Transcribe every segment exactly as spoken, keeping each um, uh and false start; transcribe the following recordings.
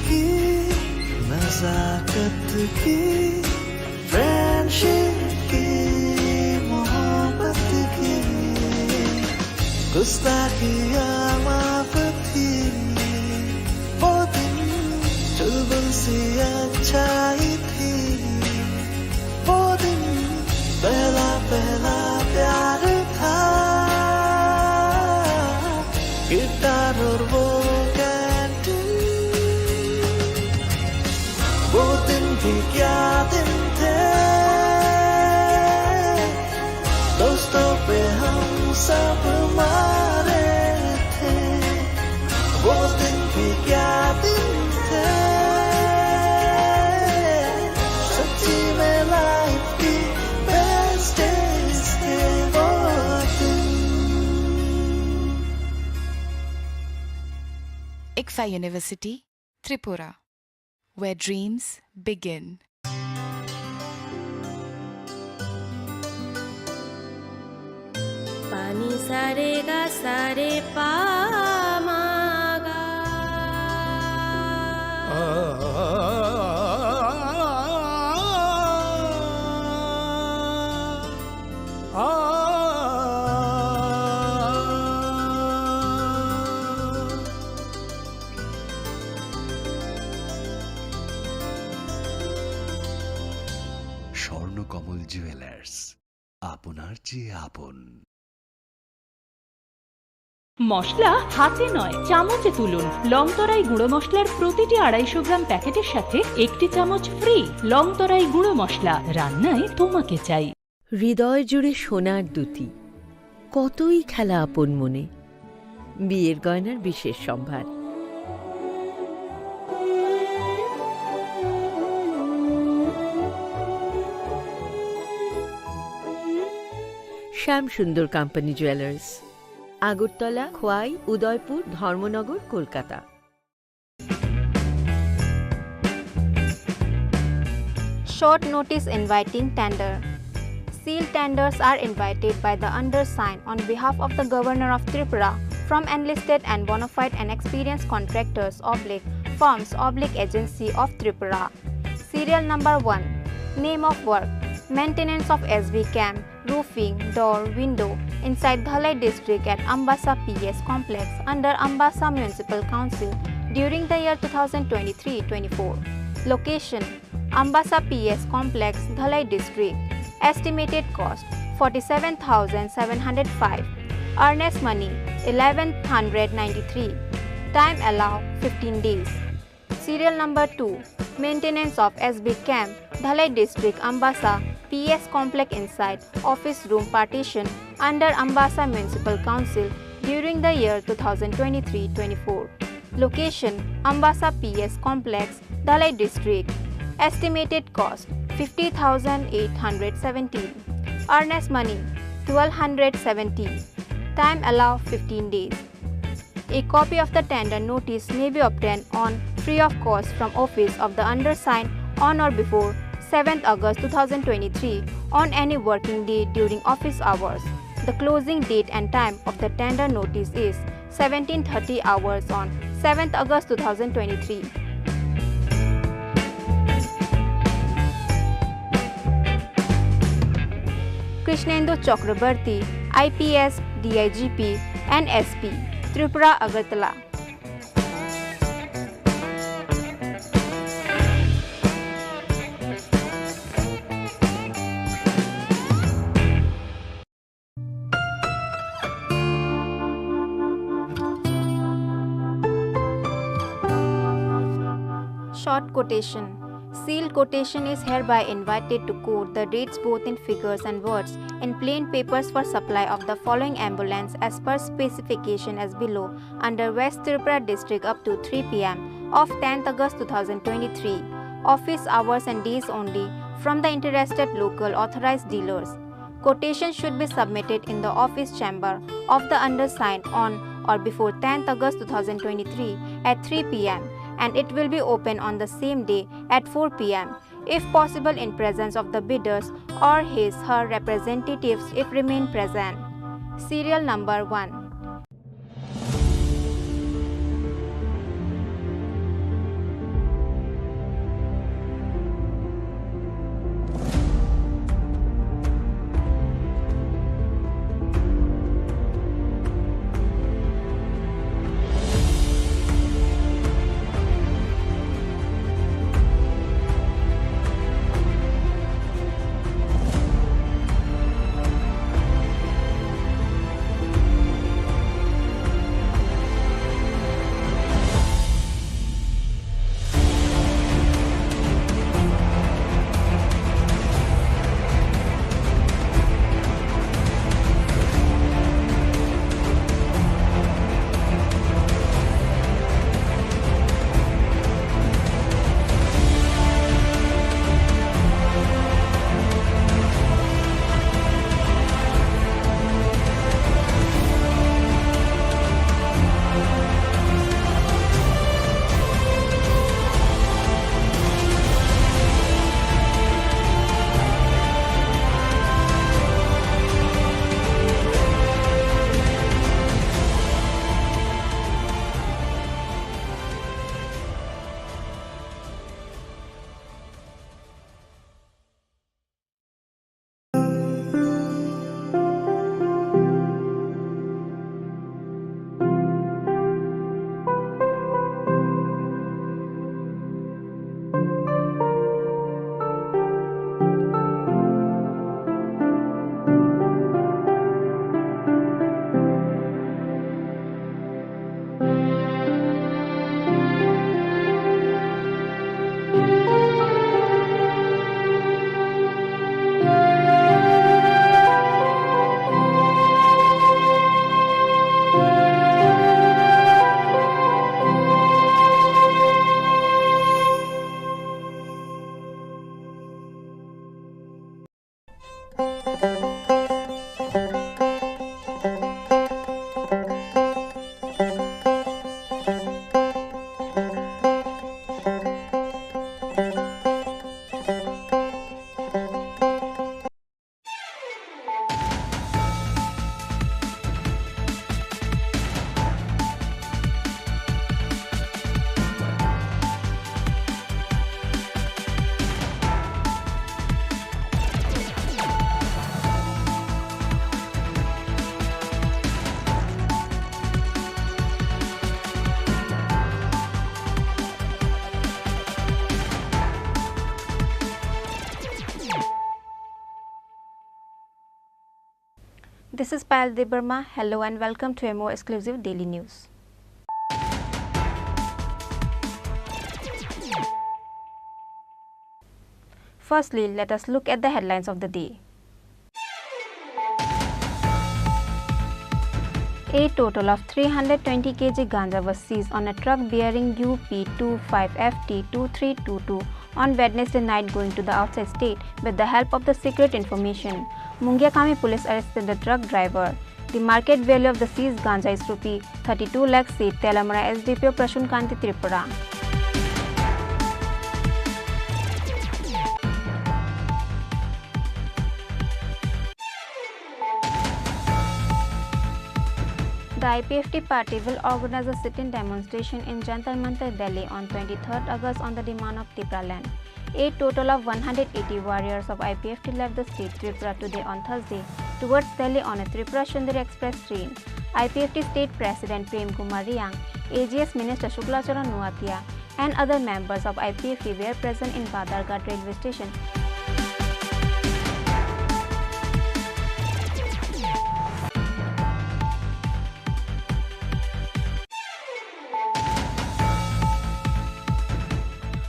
की नजाकत की, फ्रेंडशिप की, मोहब्बत की, गुस्ताखियाँ माफ थी। वो दिन चुलबुल सी अच्छाई थी। वो दिन पहला पहला प्यार था। गिटार और वो कैंटीन। वो दिन भी क्या दिन थे। दोस्तों पे हम सब मारे थे। वो दिन भी क्या दिन थे। सच्ची में लाइफ की बेस्ट डेज थे वो दिन। ICFAI University, Tripura, where dreams begin. Pani sare ga sare pa ma ga. Swarnakamal jewellers, আপনার চেয়ে আপন। মশলা হাতে নয়, চামচে তুলুন। লংতরাই গুঁড়ো মশলার প্রতিটি আড়াইশো গ্রাম প্যাকেটের সাথে একটি চামচ ফ্রি। লংতরাই গুঁড়ো মশলা, রান্নায় তোমাকে চাই। হৃদয় জুড়ে সোনার দ্যুতি, কতই খেলা আপন মনে। বিয়ের গয়নার বিশেষ সম্ভার। শ্যাম সুন্দর কোম্পানি জুয়েলার্স, আগরতলা, খোয়াই, উদয়পুর, ধর্মনগর, Kolkata. Short notice inviting tender. Sealed tenders are invited by the undersigned on behalf of the Governor of Tripura from enlisted and bona fide and experienced contractors oblique firms oblique agency of Tripura. Serial number one. Name of work: maintenance of S B camp, roofing, door, window inside Dhalai district at Ambasa P S complex under Ambasa Municipal Council during the year two thousand twenty-three twenty-four. Location: Ambasa P S complex, Dhalai district. Estimated cost: forty-seven thousand seven hundred five. Earnest money: eleven hundred ninety-three. Time allow: fifteen days. Serial number two. Maintenance of S B camp, Dhalai district, Ambasa P S complex inside office room partition under Ambasa Municipal Council during the year two thousand twenty-three twenty-four. Location: Ambasa P S complex, Dhalai district. Estimated cost: fifty thousand eight hundred seventeen. Earnest money: twelve hundred seventy. Time allow: fifteen days. A copy of the tender notice may be obtained on free of cost from office of the undersigned on or before seventh August two thousand twenty-three on any working day during office hours. The closing date and time of the tender notice is seventeen thirty hours on seventh August two thousand twenty-three. Krishnendu Chakrabarty, I P S, D I G P, N S P, Tripura, Agartala. Short quotation. Sealed quotation is hereby invited to quote the rates both in figures and words in plain papers for supply of the following ambulance as per specification as below under West Tripura district up to three P M of tenth August two thousand twenty-three. Office hours and days only from the interested local authorized dealers. Quotation should be submitted in the office chamber of the undersigned on or before tenth August two thousand twenty-three at three P M and it will be open on the same day at four P M, if possible in presence of the bidders or his her representatives if remain present. Serial number one. This is Payal Debbarma. Hello and welcome to a more exclusive daily news. Firstly, let us look at the headlines of the day. A total of three hundred twenty K G ganja was seized on a truck bearing U P two five F T two three two two on Wednesday night going to the outside state with the help of the secret information. Mungia Kami police arrested the truck driver. The market value of the seized ganja is rupee thirty-two lakhs, said Teliamura S D P O Prashant Kanti Tripura. The I P F T party will organize a sit-in demonstration in Jantar Mantar, Delhi on twenty-third August on the demand of Tipraland. A total of one hundred eighty warriors of I P F T left the state Tripura today on Thursday towards Delhi on a Tripura Sundari Express train. I P F T state president Prem Kumar Reang, A G S minister Shukla Charan Noatia, and other members of I P F T were present in Badharghat railway station.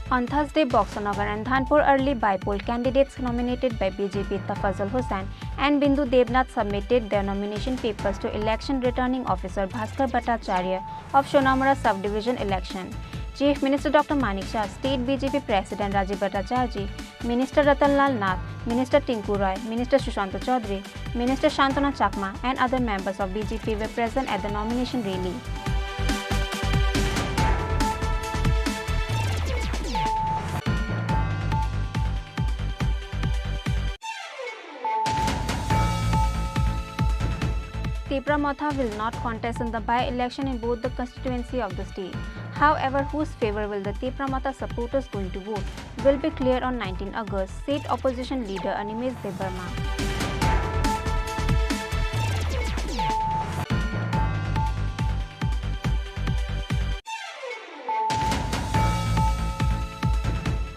On Thursday, Boxanagar and Dhanpur early by-poll candidates nominated by B J P Tafazul Hussain and Bindu Debnath submitted their nomination papers to Election Returning Officer Bhaskar Bhattacharya of Sonamura Sub-Division election. Chief Minister Doctor Manik Saha, State B J P President Rajiv Bhattacharjee, Minister Ratan Lal Nath, Minister Tinku Roy, Minister Sushanta Chaudhary, Minister Shantanu Chakma and other members of B J P were present at the nomination rally. Tipra Motha will not contest in the by-election in both the constituency of the state. However, whose favour will the Tipra Motha supporters going to vote will be clear on nineteenth August, said opposition leader Animesh Debbarma.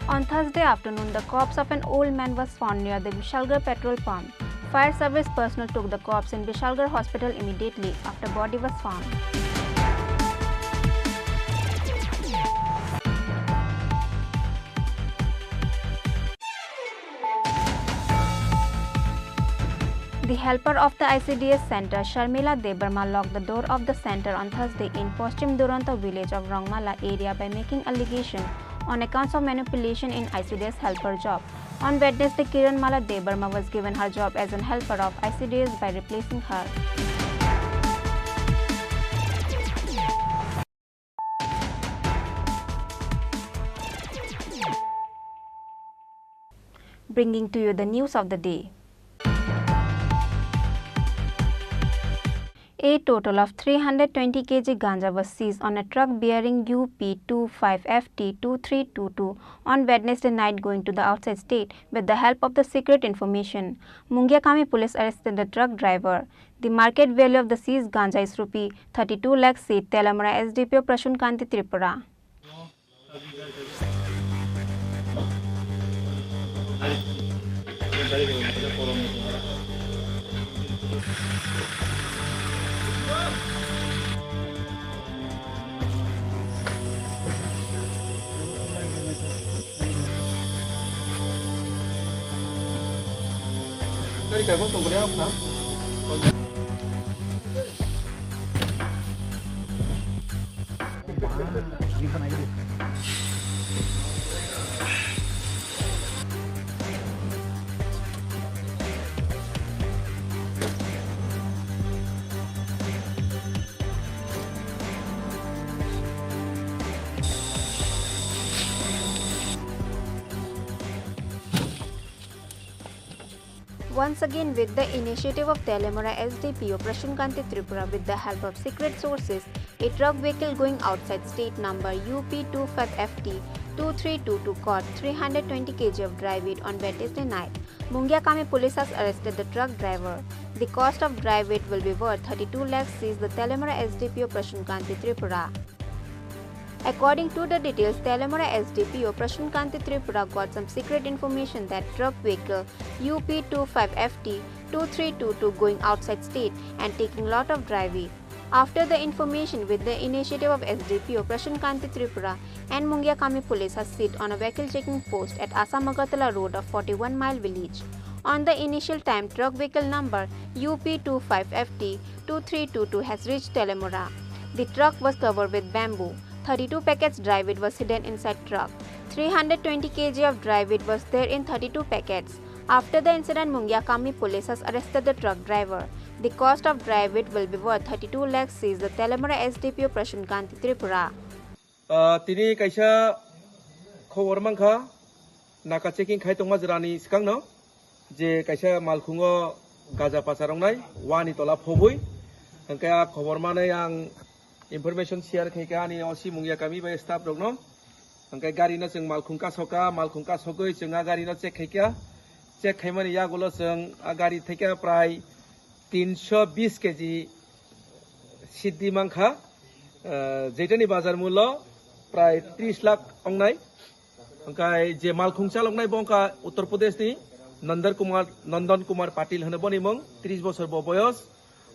On Thursday afternoon, the corpse of an old man was found near the Vishalgarh petrol pump. Fire service personnel took the corpse in Vishalgarh hospital immediately after body was found. The helper of the I C D S center, Sharmila Debbarma, locked the door of the center on Thursday in Paschim Duronto village of Rongmala area by making allegation on accounts of manipulation in I C D S helper job. On Wednesday, Kiranmala Debbarma was given her job as an helper of I C D S by replacing her. Bringing to you the news of the day. A total of three hundred twenty K G ganja was seized on a truck bearing U P two five F T two three two two on Wednesday night going to the outside state with the help of the secret information. Mungia Kami police arrested the truck driver. The market value of the seized ganja is rupee thirty-two lakhs, said Teliamura S D P O Prashant Kanti Tripura. Once again, with the initiative of Teliamura S D P O Prashant Kanti Tripura, with the help of secret sources, a truck vehicle going outside state number U P two five F T two three two two caught three hundred twenty K G of dry weight on Wednesday night. Mungiakami police has arrested the truck driver. The cost of dry weight will be worth thirty-two lakhs, says the Teliamura S D P O Prashant Kanti Tripura. According to the details, Teliamura S D P O Prashant Kanti Tripura got some secret information that truck vehicle U P two five F T two three two two going outside state and taking lot of dry weight. After the information, with the initiative of S D P O Prashant Kanti Tripura and Mungiakami police has sit on a vehicle checking post at Assam Agartala road of forty-one mile village. On the initial time, truck vehicle number U P two five F T two three two two has reached Teliamura. The truck was covered with bamboo. Thirty-two packets dry weight was hidden inside truck. Three hundred twenty K G of dry weight was there in thirty-two packets. After the incident, Mungiakami police has arrested the truck driver. The cost of dry weight will be worth thirty-two lakhs, says the Teliamura S D P O Prashant Kanti Tripura. Ah, tini kaisa khobor mankha, naka checking khai tongma jora ni swkang no, je kaisa malkhungo gaja pacha roknai wani tola phobwi, hwnkhe a khobor manwi ang information share khaikha ani O C Mungiakami bai staff rokno. Hwnkhe gari no chwng malkhung kasoka, malkhung kasogwi chwng a gari no check khaikha. Check khaimani yagulo chwng a gari theke prai tinsho bis K G siddi mankha, ah, jeitani bazar mullo prai tris lakh ongnai. Hwnkhe je malkhung chaloknai bo wngkha Uttar Pradesh ni Nandan Kumar, Nandan Kumar Patil hwno boni mung, tris bosor bo boyos.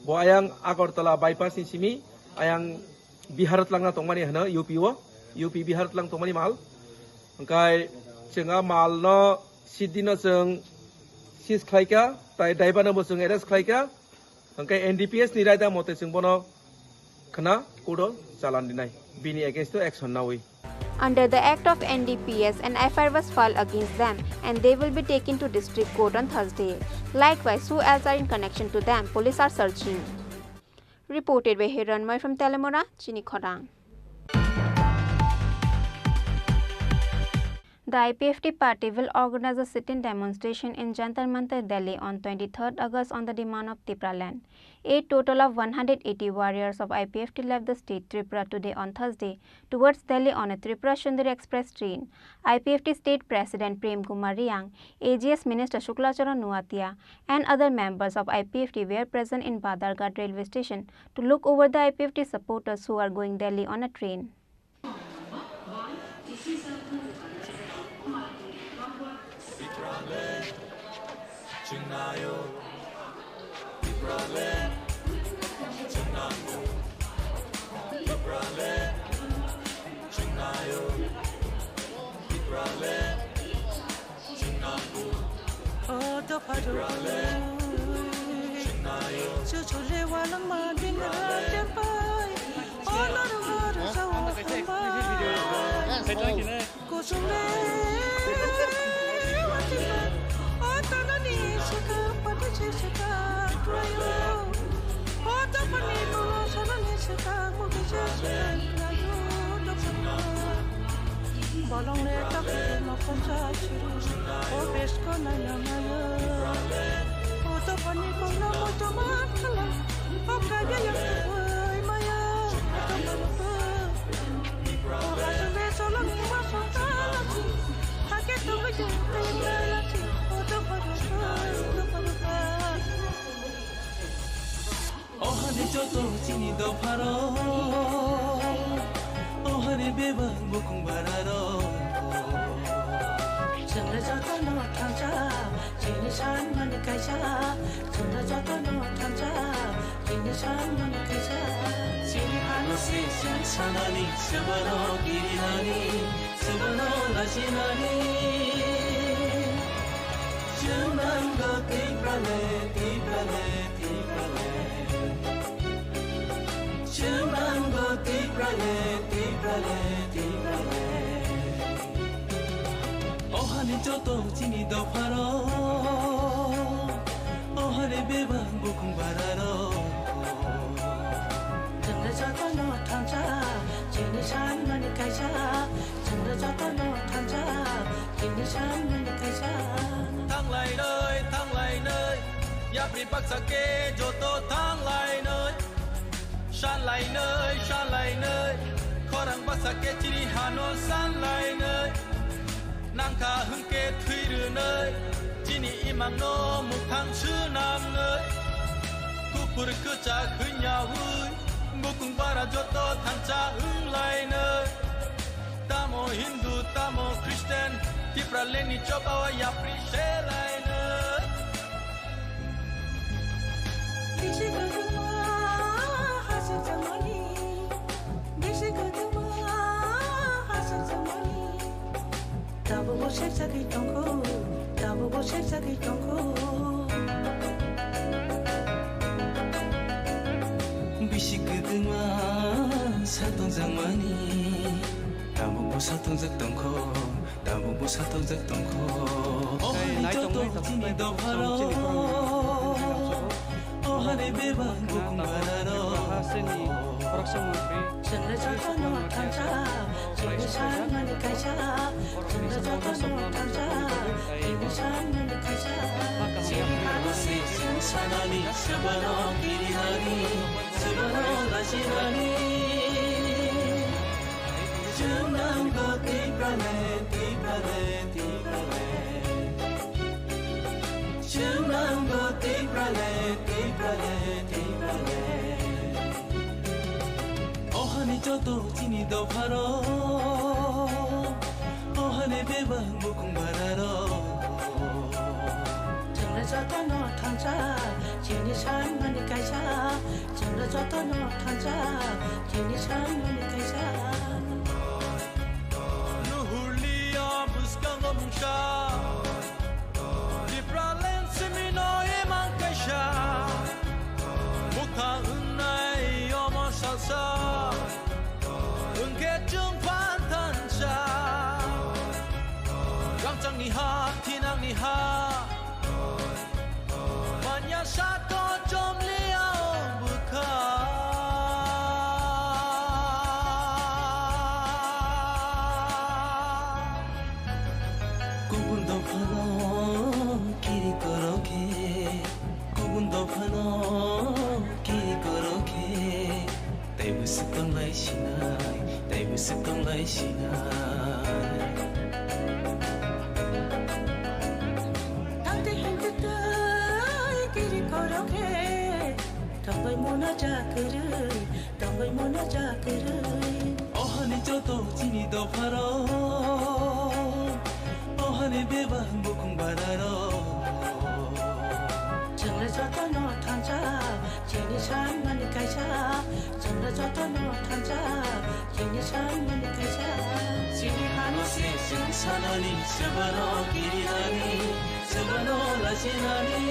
Bo ayang Agartala bypass ni simi ayang Bihar o tlangna tongmani hwno U P o, U P Bihar o tlang tongmani mal. Hwnkhe chwng a mal no siddi no chwng seize khlaikha, tai driver no bo chwng arrest khlaikha. Hwnkhe N D P S ni raida mote chwng bono khna court o chalan rinai, bini against o action nawi. Under the Act of N D P S, an F I R was filed against them and they will be taken to district court on Thursday. Likewise, who else are in connection to them, police are searching. Reported by Hiranmoy from Teliamura, Chini Khorang. The I P F T party will organize a sit-in demonstration in Jantar Mantar, Delhi on twenty-third August on the demand of Tipraland. A total of one hundred eighty warriors of I P F T left the state Tripura today on Thursday towards Delhi on a Tripura Sundari Express train. I P F T State President Prem Kumar Riang, A G S Minister Shukla Charan Noatia, and other members of I P F T were present in Badharghat railway station to look over the I P F T supporters who are going Delhi on a train. Bolong le tak mokom sa churu, o besko nanya maya. O to pani kong na mo to ma kala, o kaya yang tuoi maya. O to pani ko, o hasu le solong ma sota lagi, hake to me jeng te lagi. O to pani ko, o to pani ko. Ohani joto chini dopharo, ohani bebak bukung bararo. Chwngno jotono thansa, chini sanmani kaisa. Chwngno jotono thansa, chini sanmani kaisa. Chini ano se chwng sanani, swbano kirinani, swbano lajinani. Chwng nango Tipraland, Tipraland. Chwng nango Tipraland, Tipraland, Tipraland. Ohani joto chini dopharo, ohani bebak bukung bararo. Chwngno jotono thansa, chini sanmani kaisa. Chwngno jotono thansa, chini sanmani kaisa. Thanglai noi, thanglai noi. Baksa khe joto thang lainai, san lainai, san lainai, khorang baksa khe chini hano san lainai. Nangkha hwnkhe thwi rwnai, chini imangno mukhang swnamnai. Kuphur kwchak hwnyaui, bukung bara joto thansa wng lainai. Tamo Hindu, tamo Christian, Tipralandni chobao yapri se lainai. Bisi kwthwma hasuk jangmani, bisi kwthwma hasuk jangmani. Tabukbo serjagwi tongkho, tabukbo serjagwi tongkho. Bisi kwthwma satung jangmani, tabukbo satungjak tongkho. Tabukbo satungjak tongkho. O hai, hai nai joto tongwi tongwi chini tongwi dopharo. Chini khorang ni O hai bebak bukung bararo. Chini khorang ni mantri. Chwngno jotono thangsa, chini sanmani kaisa. Chwngno jotono thangsa, chini sanmani kaisa. Chini hano se chwng sanani, swbano kirinani, swbano lajinani. Chwng nanggo Tipraland, Tipraland, Tipraland. Chwng nanggo Tipraland, Tipraland, Tipraland. O hani joto chini dopharo, o hani bebak bukung bararo. Chwngno jotono thangsa, chini sanmani kaisa. Chwngno jotono thangsa, chini sanmani kaisa. Nuhurliya bwskango mungsa, Tipraland simino imang kaisa. Bwkha wngnai omo salsa, wngkhe chwng phan thansa. Rangchakni ha, thinangni ha. Manya sato chomliya bwkha. Kubun dophano kiri korokhe, kubun dophano kiri korokhe. Tei bwswk tonglai sinai, tei bwswk tonglai sinai. Tangtwi himtwi tei kiri korokhe, tongwi mano chakwrwi, tongwi mano chakwrwi. O hani joto chini dopharo, o hani bebak bukung bararo. Chwngno jotono thangsa, chini sanmani kaisa. Chwngno jotono thangsa, chini sanmani kaisa. Chini hano se chwng sanani, swbano kirinani, swbano lajinani.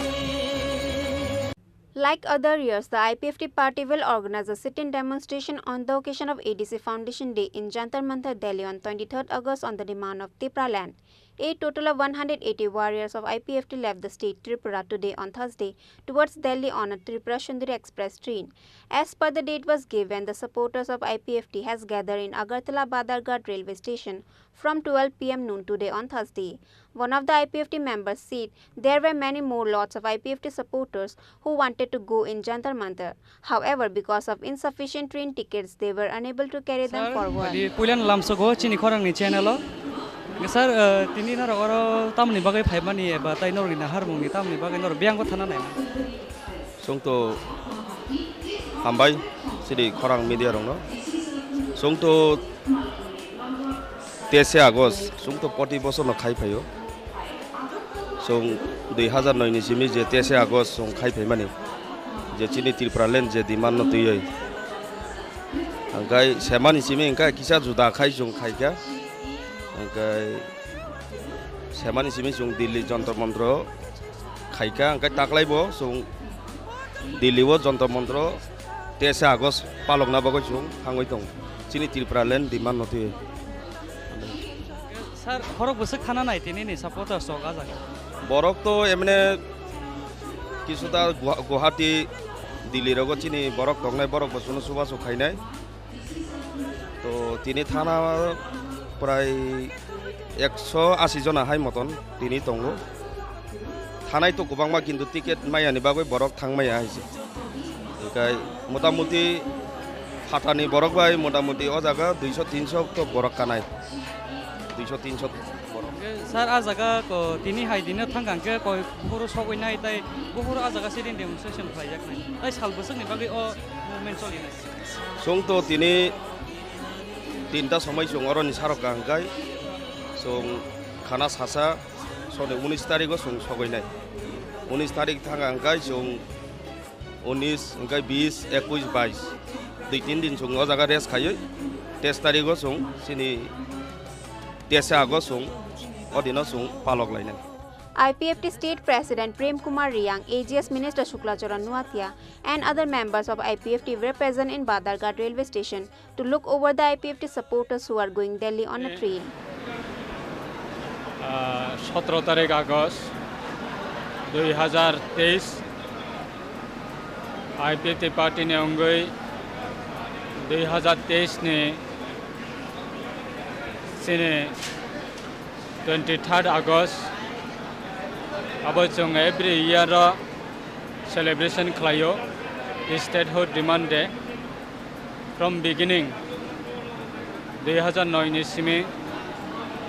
Like other years, the I P F T party will organize a sit-in demonstration on the occasion of A D C Foundation Day in Jantar Mantar, Delhi on twenty-third August on the demand of Tipraland. A total of one hundred eighty warriors of I P F T left the state Tripura today on Thursday towards Delhi on a Tripura Sundari Express train. As per the date was given, the supporters of I P F T has gathered in Agartala Badarghat railway station from twelve P M noon today on Thursday. One of the I P F T members said there were many more lots of I P F T supporters who wanted to go in Jantar Mantar. However, because of insufficient train tickets, they were unable to carry them forward. Sir, puilan lamsogo chini khorangni channel o. Sir, uh, tini norok oro tamoni bagwi phaimani eba tai norokni naharmungni tamoni bagwi norok biyang bo thana naima? Chwng to hambai chini khorang media rokno. Chwng to teise August, chwng to poti bosorno khai phaio. Chwng dui hazar noi ni simi je teise August chwng khai phaimani, je chini Tipraland je demand no twiwi. Hwnkhe semani simi hwnkhe kisa juda khai chwng khaikha. Hwnkhe semani simi chwng Delhi Jantar Mantar o khaikha, hwnkhe taklai bo chwng Delhi o Jantar Mantar o teise August palokna bagwi chwng thangwi tongo. Chini Tipraland demand no twiwi. Sir, khorok bwswk khana nai tini ni supporters rok ah jaga? Borok to emne kisuta Guha-, Guwahati, Delhi rogo chini borok tongnai, borok bo chwngno chubachu khainai. To tini thana prai ekso ashi jona hai moton tini tongo. Thanai to kwbangma, kintu ticket mayani bagwi borok thang maya hai se. Hingkai motamuti phatani borok bai motamuti o jaga duiso tinso to borok kanai. Duiso tinso borok. Hingke sir, a jaga ko tini hai dino thang kang khe koi buphuru sogwi nai, tai buphuru a jaga sitting demonstration khlai jak nai. Tai sal bwswkni bagwi o movement choli nai. Chwng to tini tinta somoi chwng oroni sarok ka hingkai chwng khana sasa soni unis tarigo chwng sogwi nai. Unis tarik thang kha hingkai chwng unis, hingkai bis, ekuis, bais. Dui tin din chwng o jaga rest khaiwi teis tarigo chwng chini teisa ago chwng o dino chwng palok lainai. I P F T State President Prem Kumar Riang, A G S Minister Shukla Charan Noatia, and other members of I P F T were present in Badarghat railway station to look over the I P F T supporters who are going Delhi on a train. Ah, সতেরো তারিখ আগস্ট দুই হাজার তেইশ, I P F T party ni wngwi দুই হাজার তেইশ ni chini twenty third August, abo chwng every year o celebration khlaio, Statehood Demand Day. From beginning, dui hazar noi ni simi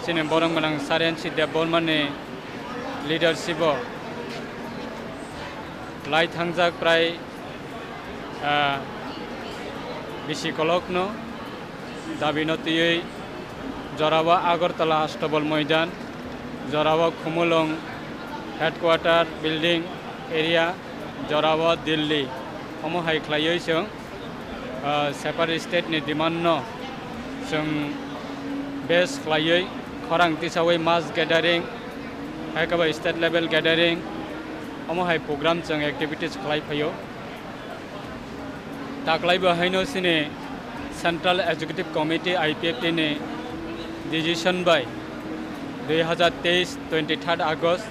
chini borok gwnang Sir N C Debbarma ni leadership o lai thangjak prai, ah, bisi kolokno dabino twiwi jorao Agartala Astabal Moidan, jorao Khumulwng headquarter building area, jorao Delhi, omo hai khlaiwi chwng, ah, separate state ni demand no chwng base khlaiwi khorang tisawi mass gathering, hai khe ba state level gathering, omo hai program chwng activities khlai phaio. Taklai bo haino chini Central Executive Committee I P F T ni decision bai dui hazar teis twenty third August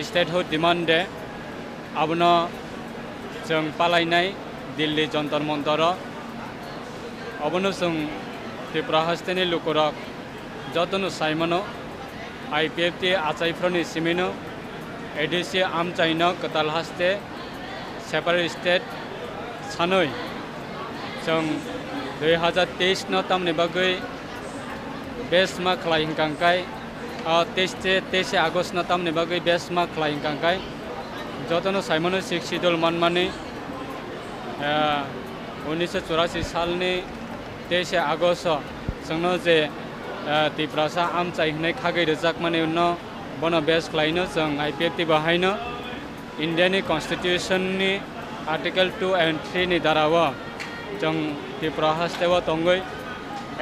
Statehood Demand Day, abono chwng palainai Delhi Jantar Mantaro. Obono chwng Tripura hasteni lukurok jotono saimano, I P F T achaiphroni simino A D C amchaino kwtal haste separate state sanwi chwng dui hazar teis no tamni bagwi base ma khlai hwnkha hwnkhe, o teis te, teis August no tamni bagwi base ma khlai hwnkha hwnkhe jotono saimano Sixth Schedule manmani, ah, unisho churasi salni teis August o chwngno je, ah, Tiprasa amchai hwnwi khagwi rwjakmani no bono base khlaino chwng I P F T bo haino India ni Constitution ni Article two and three ni dara o chwng Tripura haste o tongwi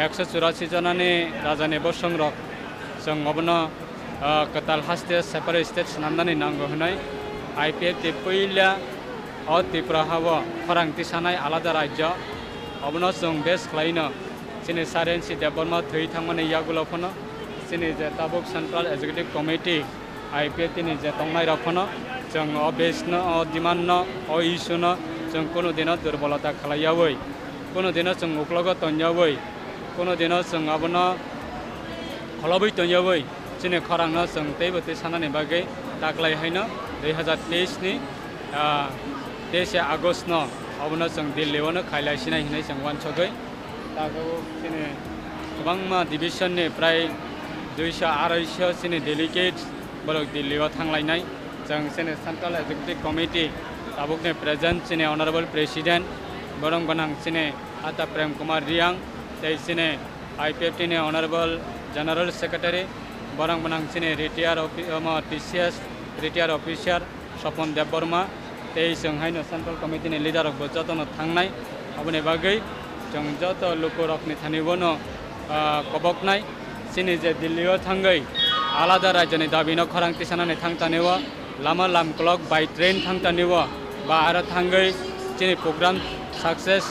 ekso churasi jona ni raja ni bosong rok chwng obono, ah, kwtal haste separate state swnamnani nango hwnwi I P F T puila o Tripura ha o khorang tisanai alada rajyo, obono chwng base khlaino chini Sir N C Debbarma thwi thangmani yagulo phano chini je tabuk Central Executive Committee I P F T ni je tongnai rok phano chwng o base no, o demand no, o issue no chwng kunu dino durbolota khlaiyawi, kunu dino chwng uklogo tonyawi, kunu dino chwng abono kholobwi tonyawi, chini khorang no chwng teibo tei sanani bagwi taklai haino dui hazar teis ni, ah, teis August no obono chwng Delhi o no khailai sinai hinwi chwng uansugwi. Tabuk chini kwbangma division ni prai duiso aroiso chini delegates borok Delhi o thanglainai. Chwng chini Central Executive Committee tabukni present chini Honorable President, borom gwnang chini Ata Prem Kumar Riang, tei chini I P F T ni Honorable General Secretary, borom gwnang chini retired offi-, omo, T C S retired officer, Sopon Debbarma tei chwng haino Central Committee ni leader rok bo jotono thangnai. Aboni bagwi chwng joto lukurokni thani bono, ah, koboknai. Chini je Delhi o thangwi alada rajyoni dabi no khorang tisanani thang tani o, lama lamkolok by train thang tani o, ba aro thangwi chini program success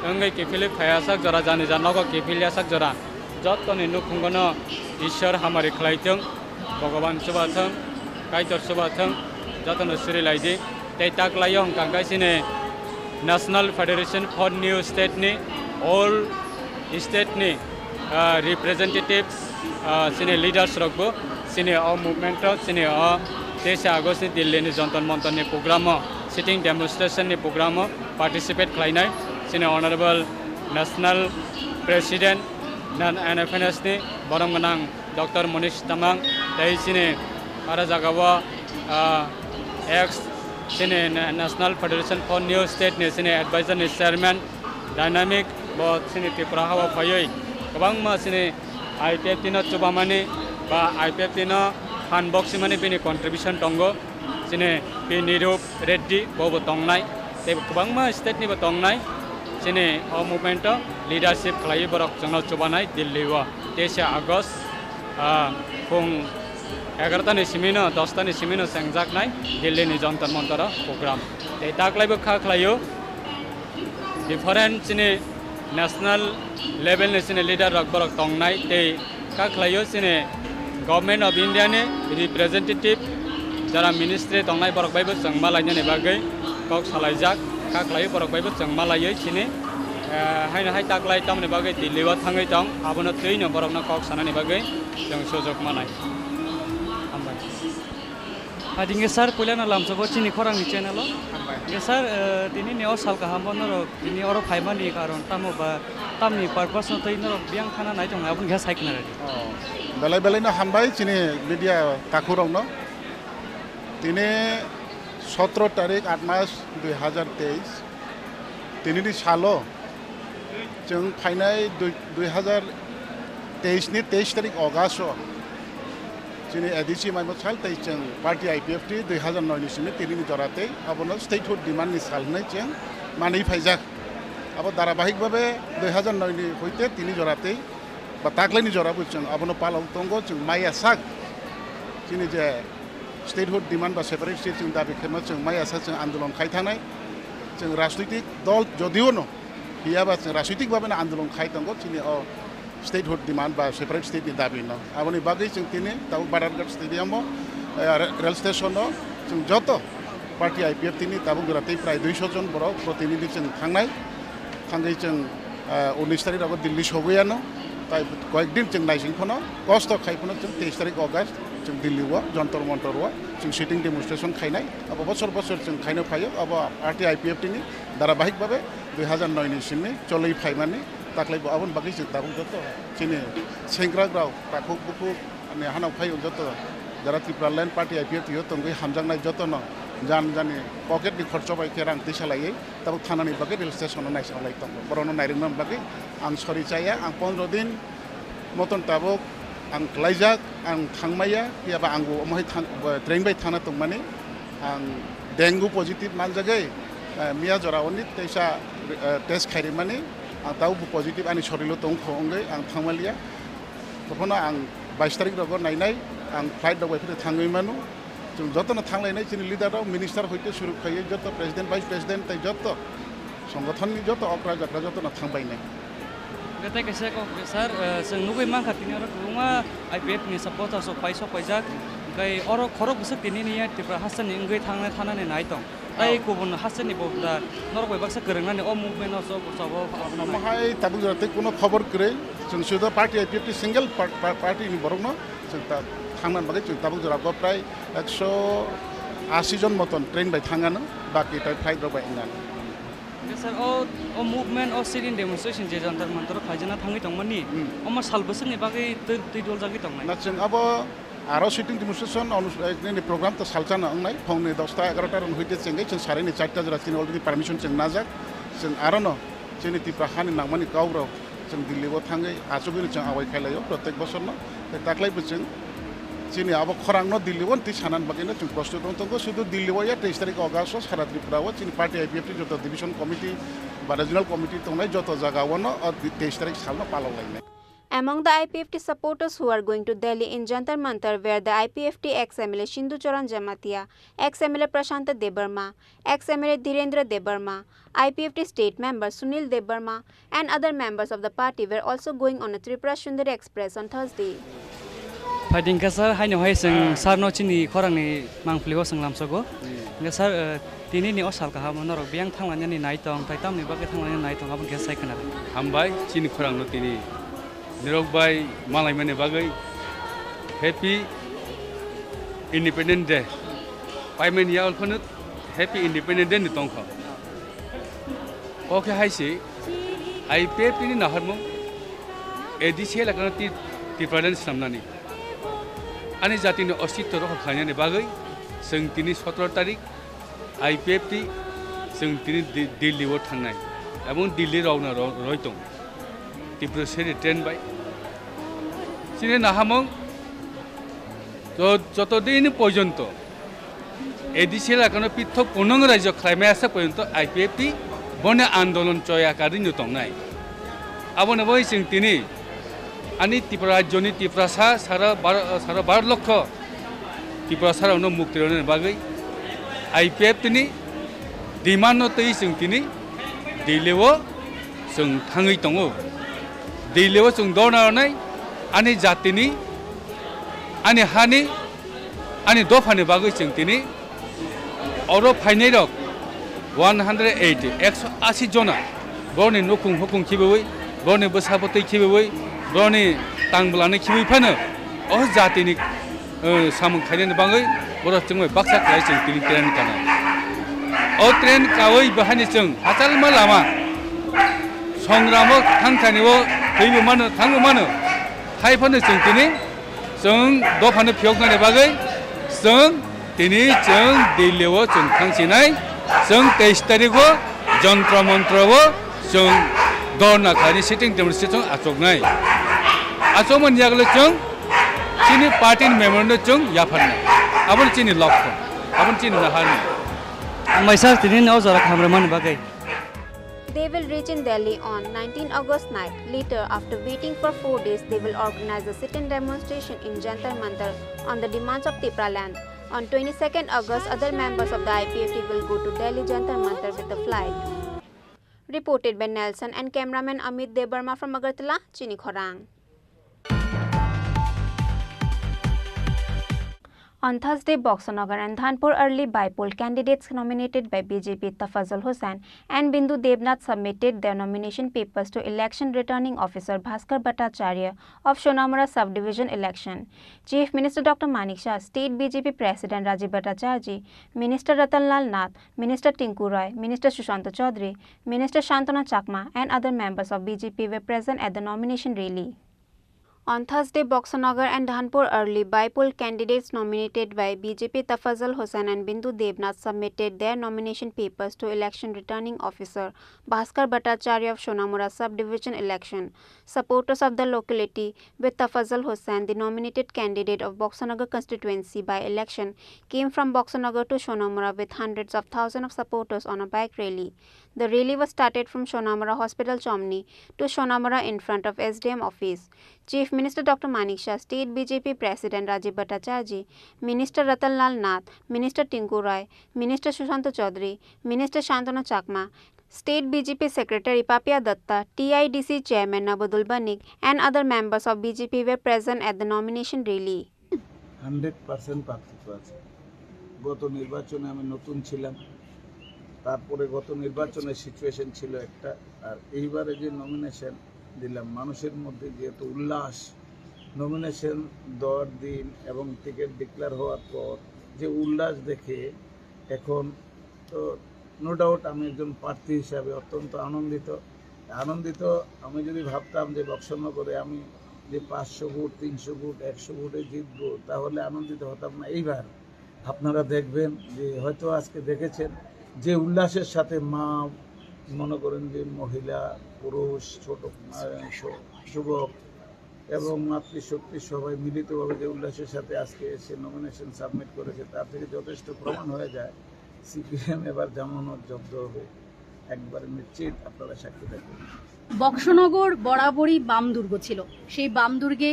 wngwi kiphilwi phaiya sak jora, jani ja nogo kiphilya sak jora, jotoni nukhungo no Ishwar hamari khlai thung. Bhogoban chuba thung, Kaitor chuba thung, jotono suri lai di. Tei tak lai o hwnkha khe chini National Federation for New State ni all state ni, ah, representative, ah, chini leaders rok bo chini o movement o, chini o Teisa August ni Delhi ni Jantar Mantar ni program o, sitting demonstration ni program o participate khlainai chini Honorable National President N F N S ni borom gwnang Doctor Monish Tamang tei chini ara jaga o, ah, ex chini Na-, National Federation for New State ni chini advisor ni chairman Dynamic bo chini Tripura ha o phaiwi kwbangma chini I P F T no chubamani ba I P F T no phan boksimani bini contribution tongo. Chini P Nirup Reddy bo bo tongnai, tei kwbangma state ni bo tongnai. Chini o movement o leadership khlaiwi borok chwngno chubanai Delhi o teisa August, ah, phung egarota ni simi no, dosta ni simi no chengjaknai Delhi ni Jantar Mantar o program. Tei taklai bo kha khlaio. Different chini national level ni chini leader rok borok tongnai tei kha khlaio chini Government of India ni representative jara ministry tongnai borok bai bo chwng malainani bagwi kok salaijak, kha khlaio borok bai bo chwng malaiwi chini, eh, haino hai taklai tamoni bagwi Delhi o thangwi tong, abono twi no borok no kok sanani bagwi chwng sujok manai. Hambai. Adi hwnkhe sir, puila no lamsogo chini khorang ni channel o. Hambai. Hwnkhe sir, eh, tini ni o sal kaham o norok tini oro phaimani karon tamo ba tamni purpose no tei norok biyang thana nai tong aboni khe sai khna radi. Oh. Belai belai no hambai chini media takhuk rok no. Tini sotro tarik aat mas dui hazar teis. Tini ni salo chwng phainai dui, dui hazar teis ni teis tarik August o chini A D C maimo sal tei chwng party I P F T dui hazar noi ni simi tini ni jora tei abono statehood demand ni sal hwnwi chwng manwi phaijak. Abo dharabahik babe dui hazar noi ni hoite tini jora tei ba taklaini jora bo chwng abono palok tongo, chwng maya sak chini je statehood demand ba separate state chwng dabi khaima chwng maya sak chwng andolon khai thanai. Chwng rajnoitik dol jodio no phiya ba chwng rajnoitik babe no andolon khai tongo chini o statehood demand ba separate state ni dabi no. Aboni bagwi chwng tini tabuk Badharghat stadium o, eh, re-, rail station o chwng joto party I P F T ni tabuk jora tei prai duiso jon borok protinidhi chwng thangnai. Thangwi chwng, ah, unis tarik rogo Delhi sogwi ano. Tai koyek din chwng naising phano, kosto khai phano chwng teis tarik August chwng Delhi o, Jantar Mantar o, chwng sitting demonstration khainai. Abo bosor bosor chwng khaino phaio, abo party I P F T ni dharabahik babe dui hazar noi ni simi cholwi phaimani, taklai bo aboni bagwi chwng tabuk joto chini sengkrak rok, takhuk bukhuk, ani hanao phai joto jara Tripura Land Party I P F T o tongwi hamjaknai joto no jan jani pocket ni khorcho bai khe rang tisa laiwi tabuk thanani bagwi rail station o naising lai tongo. Borokno nairwkna bagwi ang sori chaya, ang pondro din moton tabuk ang klaijak, ang thangmaya, phiya ba ang bo omo hai thang-, bo train bai thangna tongmani, ang dengue positive manjagwi, eh, miya jora oni teisa, eh, test khairimani, ang tabuk bo positive ani sorilo tongkho wngwi ang thangmaliya. Tokhono ang bais tarik rogo nainai, ang flight rok bai phano thangwi mano. Chwng jotono thanglainai chini leader rok, minister hoite suru khaiwi joto president, vice president tei joto songothonni joto okra jakra jotono thangbainai. Hwnkhe tei kaisa kok sir, eh, chwng nugwi mankha tini oro kwbangma I P F ni supporters rok paisok paijak, hwnkhe oro khorok bwswk tini niya Tripura hasteni wngwi thangnai thanani nai tong. Tei Oh. kubun hasteni bo da norok bai baksa kwrwngnani o movement o chok chok o Omo hai tabuk jora tei kuno khobor kwrwi, chwng sudo party I P F T single par-, par-, party ni borokno chwng ta-, thangna bagwi chwng tabuk jora go prai ekso asi jon moton train bai thangano, baki tai flight rok bai wngnano. Hwnkhe sir, o, o movement, o sit-in demonstration je Jantar Mantar o khlaijana thangwi tongmani, Hmm. omo sal bwswkni bagwi twi, twi doljagwi tongnai? Na chwng abo aro sitting demonstration onus-, eh, nini program to salchana wngnai, phongni dosta egarota rok hoite chengwi chwng sarini charta jora chini already permission chwng najak, chwng arono chini Tripura hani nangmani kok rok chwng Delhi o thangwi achugwino chwng awai khailaio protek bosorno. Tei taklai bo chwng chini abo khorangno Delhi o twi sanani bagwino chwng prostut wng tongo. Sudu Delhi o ya teis tarik August o sara Tripura o chini party I P F T joto division committee ba regional committee tongnai joto jaga o no o teis tarik salno palok lainai. Among the I P F T supporters who are going to Delhi in Jantar Mantar were the I P F T ex-M L A Sindhu Charan Jamatia, ex-M L A Prashanta Debbarma, ex-M L A Dhirendra Debbarma, I P F T state member Sunil Debbarma, and other members of the party were also going on a Tripura Sundari Express on Thursday. Phaidi hwnkhe sir, haino hai chwng sir no chini khorangni mangpili o chwng lamsogo. Hmm. Hwnkhe sir, eh, tini ni o sal kaham o norok biyang thanglainani nai tong, tai tamni bagwi thanglainani nai tong, aboni khe sai khna. Hambai chini khorang no tini nirok bai malaimani bagwi happy Independence Day. Paimani ya ulkhonuk Happy Independence Day ni tongkha. Oke hai se I P F T ni naharmung A D C elakano ti-, Tipraland swnamnani. Ani jatini ostitto rokha khlainani bagwi chwng tini sotoro tarik I P F T chwng tini Di-, Delhi o thangnai ebong Delhi rokna ro-, roi tong. Tripura seri train bai. Chini nahamung jo-, joto dini porjonto A D C elakano pithok punong rajyo khlaimaya sak porjonto I P F T boni andolon choya karino tongnai. Aboni bagwi chwng tini ani Tripura rajyoni Tiprasa sara bar-, sara baro lokho Tiprasa rokno mukti rwnani bagwi I P F T ni demand no twi chwng tini Delhi o chwng thangwi tongo. Delhi o chwng dorna rwnai ani jatini, ani hani, ani dophani bagwi chwng tini oro phainai rok one hundred eighty, ekso asi jona boroni nukhung hukhung khibiwi, boroni bwsa bwtwi khibiwi, boroni tang bwlani khibiwi phano o jatini, eh, samung khainani bagwi borok chwngbai baksa khlai chwng tini train kana. O train kawi bahani chwng hachalma lama songramo thangthani o thwibo mano, thangbo mano. Hai phano chwng tini chwng dophano phiyoknani bagwi chwng tini chwng Delhi o chwng thangsinai, chwng teis tarik o Jantar Mantar o chwng dorna khlaini sitting demonstration achuknai. Achukmani yagulo chwng chini party ni member no chwng yapharnai. Aboni chini lokho, aboni chini naharni. Ang maisa tini o jora khamrwmani bagwi. They will reach in Delhi on nineteenth August night. Later, after waiting for four days, they will organize a sit-in demonstration in Jantar Mantar on the demands of Tipraland. On twenty-second August, other members of the I P F T will go to Delhi Jantar Mantar with a flight. Reported by Nelson and cameraman Amit Debbarma from Agartala, Chini Khorang. On Thursday, Boxanagar and Dhanpur early by-poll candidates nominated by B J P Tafazul Hussain and Bindu Debnath submitted their nomination papers to Election Returning Officer Bhaskar Bhattacharya of Sonamura Sub-Division election. Chief Minister Doctor Manik Saha, State B J P President Rajiv Bhattacharya, Minister Ratan Lal Nath, Minister Tinku Roy, Minister Sushanta Chaudhary, Minister Shantanu Chakma and other members of B J P were present at the nomination rally. On Thursday, Boxanagar and Dhanpur early by-poll candidates nominated by B J P Tafazal Hussain and Bindu Debnath submitted their nomination papers to Election Returning Officer Bhaskar Bhattacharya of Sonamura Sub-Division election. Supporters of the locality with Tafazal Hussain, the nominated candidate of Boxanagar constituency by-election, came from Boxanagar to Sonamura with hundreds of thousands of supporters on a bike rally. The rally was started from Sonamura Hospital Chomni to Sonamura in front of S D M office. Chief Minister Doctor Manik Saha, State B J P President Rajiv Bhattacharjee, Minister Ratan Lal Nath, Minister Tinku Roy, Minister Sushanta Chaudhary, Minister Shantanu Chakma, State B J P Secretary Papia Datta, T I D C Chairman Nabadul Banik, and other members of B J P were present at the nomination rally. Hundred percent পার্থিত্ব আছে। গত নির্বাচনে আমি নতুন ছিলাম, তারপরে গত নির্বাচনের সিচুয়েশন ছিল একটা, আর এইবারে যে নমিনেশন দিলাম, মানুষের মধ্যে যে এত উল্লাস, নমিনেশন দেওয়ার দিন এবং টিকিট ডিক্লেয়ার হওয়ার পর যে উল্লাস দেখে এখন তো নো ডাউট আমি একজন প্রার্থী হিসাবে অত্যন্ত আনন্দিত। আনন্দিত, আমি যদি ভাবতাম যে বক্সনগরে আমি যে পাঁচশো ভোট, তিনশো ভোট, একশো ভোটে জিতবো, তাহলে আনন্দিত হতাম না। এইবার আপনারা দেখবেন যে হয়তো আজকে দেখেছেন যে উল্লাসের সাথে মা, মনে করেন যে মহিলা, পুরুষ, ছোট, আহ, ছ-, যুবক এবং মাতৃশক্তি সবাই মিলিতভাবে যে উল্লাসের সাথে আজকে এসে নমিনেশন সাবমিট করেছে, তার থেকে যথেষ্ট প্রমাণ হয়ে যায় সিপিএম এবার জামানত জব্দ হবে। একবারে নিশ্চিত, আপনারা সাক্ষী থাকবেন। বক্সনগর বরাবরই বাম দুর্গ ছিল। সেই বাম দুর্গে,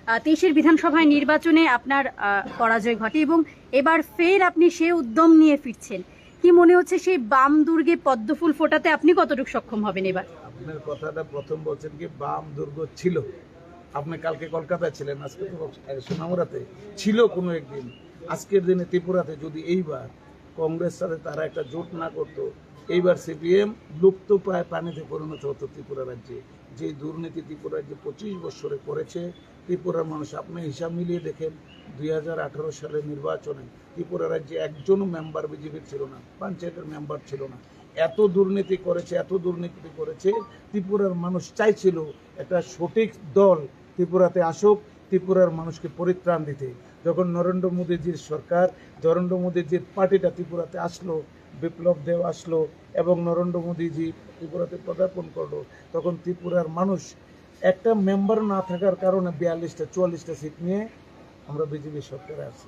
আহ, তেইশের বিধানসভায় নির্বাচনে আপনার, আহ, পরাজয় ঘটে এবং এবার ফের আপনি সে উদ্যম নিয়ে ফিরছেন। কি মনে হচ্ছে সেই বাম দুর্গে পদ্মফুল ফোটাতে আপনি কতটুকু সক্ষম হবেন এবার? আপনার কথাটা প্রথম বলছেন কি বাম দুর্গ ছিল। আপনি কালকে কলকাতায় ছিলেন, আজকে তো, আহ, সোনামুড়াতে ছিল কোনো একদিন। আজকের দিনে ত্রিপুরাতে যদি এইবার কংগ্রেস সাথে তারা একটা জোট না করতো, এইবার সিপিএম লুপ্ত প্রায় প্রাণীতে পরিণত হতো ত্রিপুরা রাজ্যে। যে দুর্নীতি ত্রিপুরা রাজ্যে পঁচিশ বছরে করেছে, ত্রিপুরার মানুষ আপনি হিসাব মিলিয়ে দেখেন, দুই হাজার আঠারো সালের নির্বাচনে ত্রিপুরা রাজ্যে একজনও মেম্বার বিজেপির ছিল না, পঞ্চায়েতের মেম্বার ছিল না। এত দুর্নীতি করেছে, এত দুর্নীতি করেছে। ত্রিপুরার মানুষ চাইছিল একটা সঠিক দল ত্রিপুরাতে আসুক, ত্রিপুরার মানুষকে পরিত্রাণ দিতে। যখন নরেন্দ্র মোদীজির সরকার, নরেন্দ্র মোদীজির পার্টিটা ত্রিপুরাতে আসলো, বিপ্লব দেব আসলো এবং নরেন্দ্র মোদীজি ত্রিপুরাতে পদার্পণ করলো, তখন ত্রিপুরার মানুষ একটা মেম্বার না থাকার কারণে বিয়াল্লিশটা চুয়াল্লিশটা সিট নিয়ে আমরা বিজেপি সরকারে আছি।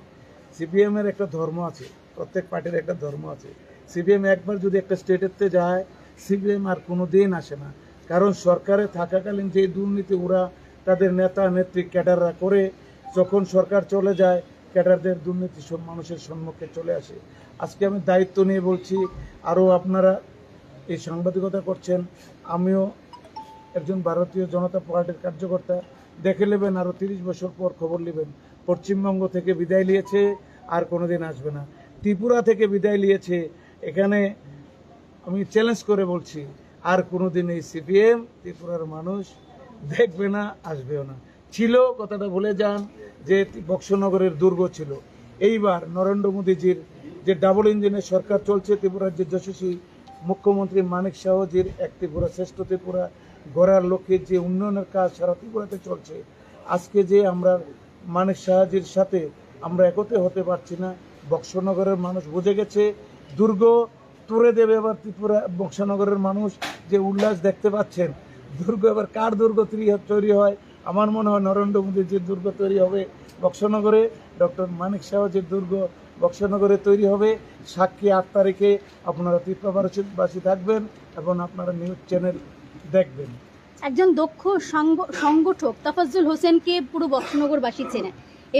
সিপিএম এর একটা ধর্ম আছে, প্রত্যেক পার্টির একটা ধর্ম আছে। সিপিএম একবার যদি একটা স্টেটেতে যায়, সিপিএম আর কোনো দিন আসে না। কারণ সরকারে থাকাকালীন যে দুর্নীতি ওরা, তাদের নেতা নেত্রী ক্যাডাররা করে, যখন সরকার চলে যায়, ক্যাডারদের দুর্নীতি সব মানুষের সম্মুখে চলে আসে। আজকে আমি দায়িত্ব নিয়ে বলছি, আরও আপনারা এই সাংবাদিকতা করছেন, আমিও একজন ভারতীয় জনতা পার্টির কার্যকর্তা। দেখে নেবেন, আরও তিরিশ বছর পর খবর নেবেন, পশ্চিমবঙ্গ থেকে বিদায় নিয়েছে, আর কোনোদিন আসবে না। ত্রিপুরা থেকে বিদায় নিয়েছে। এখানে আমি চ্যালেঞ্জ করে বলছি, আর কোনোদিন এই সিপিএম ত্রিপুরার মানুষ দেখবে না, আসবেও না। ছিল, কথাটা ভুলে যান, যে বক্সনগরের দুর্গ ছিল। এইবার নরেন্দ্র মোদীজির যে ডাবল ইঞ্জিনের সরকার চলছে, ত্রিপুরার যে যশস্বী মুখ্যমন্ত্রী মানিক সাহাজির এক ত্রিপুরা শ্রেষ্ঠ ত্রিপুরা গড়ার লক্ষ্যে যে উন্নয়নের কাজ সারা ত্রিপুরাতে চলছে, আজকে যে আমরা মানিক সাহাজির সাথে আমরা একত্রে হতে পারছি না। বক্সনগরের মানুষ বুঝে গেছে, দুর্গ তুলে দেবে আবার ত্রিপুরা। বক্সনগরের মানুষ যে উল্লাস দেখতে পাচ্ছেন, দুর্গ এবার কার দুর্গ তৈরি হ-, তৈরি হয়, আমার মনে হয় নরেন্দ্র মোদীজির দুর্গ তৈরি হবে বক্সনগরে, ডক্টর মানিক সাহাজির দুর্গ বক্সনগরে তৈরি হবে। সাক্ষী আট তারিখে আপনারা ত্রিপুরাবাসী থাকবেন এবং আপনারা নিউজ চ্যানেল দেখবেন। একজন দক্ষ সাংগ-, সংগঠক তাফাজ্জল হোসেনকে পুরো বক্সনগরবাসী চেনে।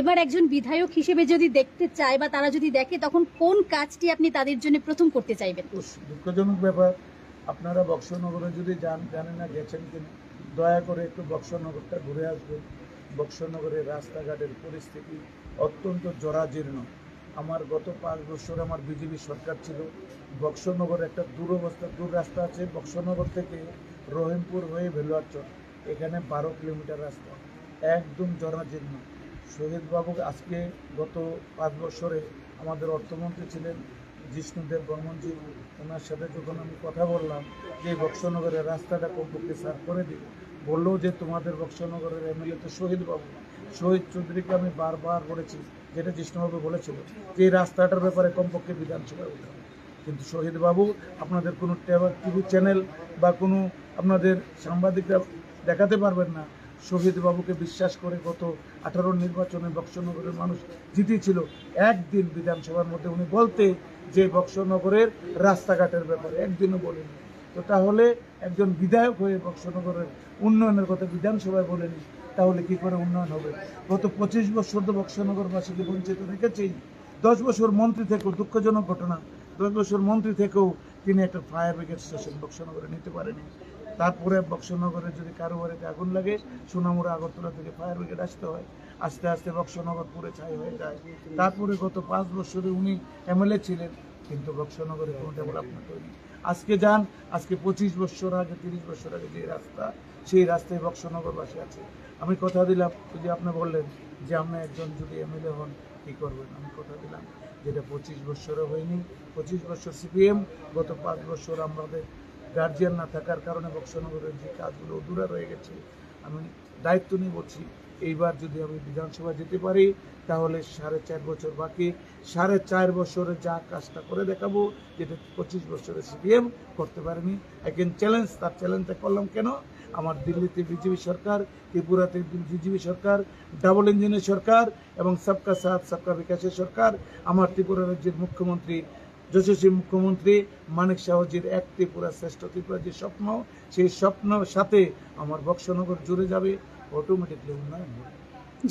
এবার একজন বিধায়ক হিসেবে যদি দেখতে চায় বা তারা যদি দেখে, তখন কোন কাজটি আপনি তাদের জন্য প্রথম করতে চাইবেন? উস, দুঃখজনক ব্যাপার। আপনারা বক্সনগরে যদি যান, জানি না গেছেন কিনা, দয়া করে একটু বক্সনগরটা ঘুরে আসবেন। বক্সনগরের রাস্তাঘাটের পরিস্থিতি অত্যন্ত জরাজীর্ণ। আমার গত পাঁচ বছর আমার বিজেপি সরকার ছিল, বক্সনগর একটা দুরবস্থা, দূর রাস্তা আছে, বক্সনগর থেকে রহিমপুর হয়ে ভেলুয়ারচর, এখানে বারো কিলোমিটার রাস্তা, একদম জরাজীর্ণ। শহীদ বাবু আজকে গত পাঁচ বছরে আমাদের অর্থমন্ত্রী ছিলেন জিষ্ণুদেব বর্মনজি, ওনার সাথে যখন আমি কথা বললাম যে এই বক্সনগরের রাস্তাটা কমপক্ষে স্যার করে দিন, বললো যে তোমাদের বক্সনগরের এমএলএ তো শহীদ বাবু, শহীদ চৌধুরীকে আমি বারবার বলেছি, যেটা জিষ্ণুবাবু বলেছিল যে এই রাস্তাটার ব্যাপারে কমপক্ষে বিধানসভায় উঠান। কিন্তু শহীদ বাবু আপনাদের কোনো টেবা-, টিভি চ্যানেল বা কোনো আপনাদের সাংবাদিকরা দেখাতে পারবেন না। শহীদ বাবুকে বিশ্বাস করে গত আঠারো নির্বাচনে বক্সনগরের মানুষ জিতেছিল। একদিন বিধানসভার মধ্যে উনি বলতে যে বক্সনগরের রাস্তাঘাটের ব্যাপারে একদিনও বলেনি। তো তাহলে একজন বিধায়ক হয়ে বক্সনগরের উন্নয়নের কথা বিধানসভায় বলেনি, তাহলে কি করে উন্নয়ন হবে? গত পঁচিশ বছর তো বক্সনগরবাসীকে বঞ্চিত রেখেছেই। দশ বছর মন্ত্রী থেকেও, দুঃখজনক ঘটনা, দশ বছর মন্ত্রী থেকেও তিনি একটা ফায়ার ব্রিগেড স্টেশন বক্সনগরে নিতে পারেনি। তারপরে বক্সনগরে যদি কারো বাড়িতে আগুন লাগে, সোনামুড়া আগরতলা থেকে ফায়ার ব্রিগেড আসতে হয়, আস্তে আস্তে বক্সনগর পুড়ে ছাই হয়ে যায়। তারপরে গত পাঁচ বছরে উনি এমএলএ ছিলেন, কিন্তু বক্সনগরে কোনো ডেভেলপমেন্ট হয়নি। আজকে যান, আজকে পঁচিশ বছর আগে, তিরিশ বছর আগে যে রাস্তা, সেই রাস্তায় বক্সনগরবাসী আছে। আমি কথা দিলাম, যদি আপনি বললেন যে আপনি একজন যদি এমএলএ হন, কি করবেন? আমি কথা দিলাম, যেটা পঁচিশ বছরে হয়নি, পঁচিশ বছর সিপিএম, গত পাঁচ বছর আমাদের গার্জিয়ান না থাকার কারণে বক্সনগরের যে কাজগুলো অধুরা রয়ে গেছে, আমি দায়িত্ব নিয়ে বলছি, এইবার যদি আমি বিধানসভা যেতে পারি, তাহলে সাড়ে চার বছর বাকি, সাড়ে চার বছরে যা কাজটা করে দেখাবো, যেটা পঁচিশ বছরে সিপিএম করতে পারেনি। আই ক্যান চ্যালেঞ্জ, তার চ্যালেঞ্জটা করলাম কেন? আমার দিল্লিতে বিজেপি সরকার, ত্রিপুরাতে বিজেপি সরকার, ডাবল ইঞ্জিনের সরকার এবং সবকা সাথ সবকা বিকাশের সরকার। আমার ত্রিপুরা রাজ্যের মুখ্যমন্ত্রী, যশস্বী মুখ্যমন্ত্রী মানিক সাহাজির এক ত্রিপুরা শ্রেষ্ঠ ত্রিপুরা যে স্বপ্ন, সেই স্বপ্নর সাথে আমার বক্সনগর জুড়ে যাবে, অটোমেটিকলি উন্নয়ন হবে।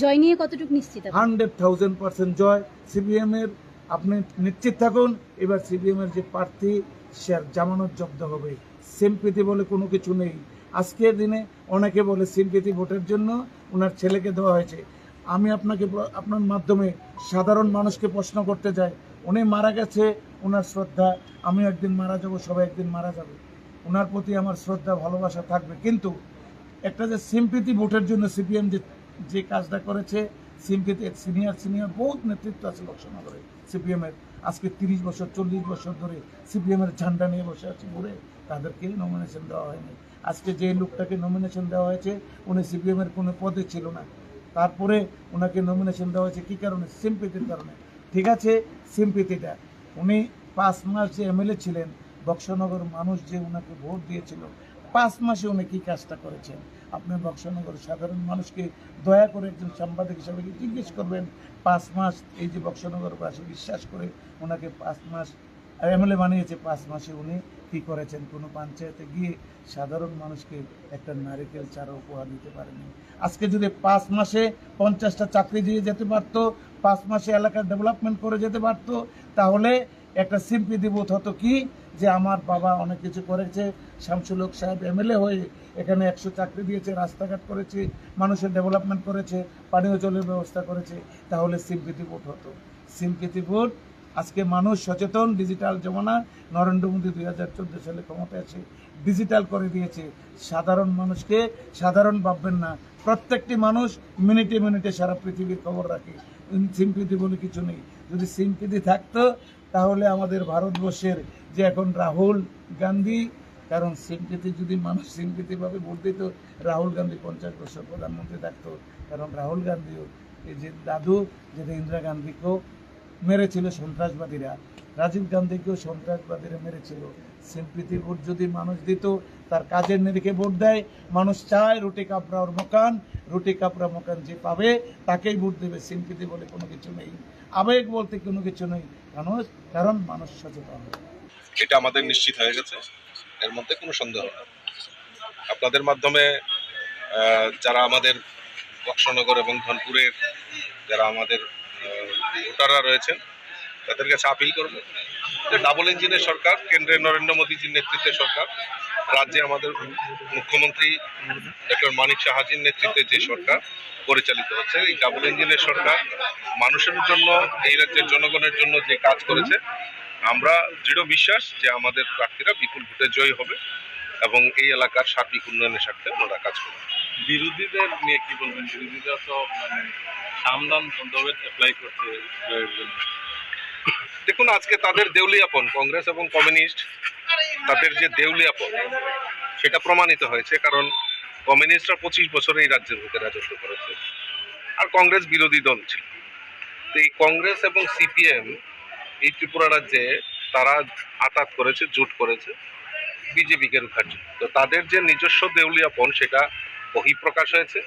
জয় নিয়ে কতটুকু নিশ্চিত আপনি? হান্ড্রেড থাউজেন্ড পার্সেন্ট জয় সিপিএম এর। আপনি নিশ্চিত থাকুন, এবার সিপিএম এর যে প্রার্থী, সে আর জামানত জব্দ হবে। সিম্পিতি বলে কোনো কিছু নেই। আজকের দিনে অনেকে বলে সিম্পিতি ভোটের জন্য ওনার ছেলেকে দেওয়া হয়েছে। আমি আপনাকে প্র-, আপনার মাধ্যমে সাধারণ মানুষকে প্রশ্ন করতে চাই, উনি মারা গেছে, ওনার শ্রদ্ধা, আমিও একদিন মারা যাব, সবাই একদিন মারা যাবে, ওনার প্রতি আমার শ্রদ্ধা ভালোবাসা থাকবে। কিন্তু একটা যে সিম্পিতি ভোটের জন্য সিপিএম যে, যে কাজটা করেছে, সিএমপিতে সিনিয়র সিনিয়র বহুত নেতৃত্ব আছে বক্সনগরে সিপিএম এর। আজকে তিরিশ বছর, চল্লিশ বছর ধরে সিপিএম এর ঝান্ডা নিয়ে বসে আছে ঘুরে, তাদেরকে নমিনেশন দেওয়া হয়নি। আজকে যে লোকটাকে নমিনেশন দেওয়া হয়েছে, উনি সিপিএম এর কোনো পদে ছিল না, তারপরে ওনাকে নমিনেশন দেওয়া হয়েছে কি কারণে? সিম্পিতির কারণে। ঠিক আছে, সিম্পিতিটা উনি পাঁচ মাস যে এমএলএ ছিলেন, বক্সনগর মানুষ যে ওনাকে ভোট দিয়েছিল, পাঁচ মাসে উনি কি কাজটা করেছেন? আপনি বক্সনগর সাধারণ মানুষকে দয়া করে একজন সাংবাদিক হিসাবে কি জিজ্ঞেস করবেন, পাঁচ মাস এই যে বক্সনগরবাসী বিশ্বাস করে ওনাকে পাঁচ মাস এমএলএ বানিয়েছে, পাঁচ মাসে উনি কি করেছেন? কোনো পঞ্চায়েতে গিয়ে সাধারণ মানুষকে একটা নারিকেল চারা উপহার দিতে পারেনি। আজকে যদি পাঁচ মাসে পঞ্চাশটা চাকরি দিয়ে যেতে পারতো, পাঁচ মাসে এলাকার ডেভেলপমেন্ট করে যেতে পারতো, তাহলে একটা সিম্পিতি বোধ হতো কি যে আমার বাবা অনেক কিছু করেছে, শামসুল হক সাহেব এমএলএ হয়ে এখানে একশো চাকরি দিয়েছে, রাস্তাঘাট করেছে, মানুষের ডেভেলপমেন্ট করেছে, পানীয় জলের ব্যবস্থা করেছে, তাহলে সিম্পিতি বোধ হতো। সিম্পিতি বোধ, আজকে মানুষ সচেতন, ডিজিটাল জমানা, নরেন্দ্র মোদী দুই হাজার চোদ্দ সালে ক্ষমতায় এসে ডিজিটাল করে দিয়েছে। সাধারণ মানুষকে সাধারণ ভাববেন না, প্রত্যেকটি মানুষ মিনিটে মিনিটে সারা পৃথিবীর খবর রাখে। সিম্পিতি বলে কিছু নেই। যদি সিম্পিতি থাকতো, তাহলে আমাদের ভারতবর্ষের যে এখন রাহুল গান্ধী, কারণ সিম্পিতি যদি মানুষ সিম্পিতি ভাবে ভোট দিত, রাহুল গান্ধী পঞ্চাশ বছর প্রধানমন্ত্রী থাকতো। কারণ রাহুল গান্ধীও এই যে দাদু, যেটা ইন্দিরা গান্ধীকেও মেরেছিল সন্ত্রাসবাদীরা, রাজীব গান্ধীকেও সন্ত্রাসবাদীরা মেরেছিল। সিম্পিতি ভোট যদি মানুষ দিত, তার কাজের নিরিখে ভোট দেয়, মানুষ চায় রুটি কাপড়া ওর মকান, রুটি কাপড়া মকান যে পাবে, তাকেই ভোট দেবে। সিম্পিতি বলে কোনো কিছু নেই, আবেগ বলতে কোনো কিছু নেই। মানুষ, কারণ মানুষ সচেতন। এটা আমাদের নিশ্চিত হয়ে গেছে, এর মধ্যে কোনো সন্দেহ নেই। আপনাদের মাধ্যমে আহ, যারা আমাদের বক্সনগর এবং ধনপুরের যারা আমাদের আহ, ভোটাররা রয়েছেন, তাদের কাছে আপিল করব যে ডাবল ইঞ্জিনের সরকার, কেন্দ্রে নরেন্দ্র মোদীজির নেতৃত্বে সরকার, রাজ্যে আমাদের মুখ্যমন্ত্রী ডক্টর মানিক সাহাজির নেতৃত্বে যে সরকার পরিচালিত হচ্ছে, এই ডাবল ইঞ্জিনের সরকার মানুষের জন্য, এই রাজ্যের জনগণের জন্য যে কাজ করেছে, আমরা দৃঢ় বিশ্বাস যে আমাদের প্রার্থীরা বিপুল ভোটে জয়ী হবে এবং এই এলাকার সার্বিক উন্নয়নের স্বার্থে ওনারা কাজ করবেন। বিরোধীদের নিয়ে কি বলবেন? বিরোধীরা তো মানে সামদান বন্দ্যোপাধ্যায় অ্যাপ্লাই করছে জয়ের জন্য। দেখুন, আজকে তাদের দেউলিয়াপন, কংগ্রেস এবং কমিউনিস্ট তাদের যে দেউলিয়াপন, সেটা প্রমাণিত হয়েছে। কারণ কমিউনিস্টরা পঁচিশ বছর এই রাজ্যের বুকে রাজত্ব করেছে, আর কংগ্রেস বিরোধী দল ছিল। তো এই কংগ্রেস এবং সিপিএম এই ত্রিপুরা রাজ্যে তারা আতাত করেছে, জোট করেছে বিজেপিকে রুখার জন্য। তো তাদের যে নিজস্ব দেউলিয়াপন, সেটা বহিঃপ্রকাশ হয়েছে।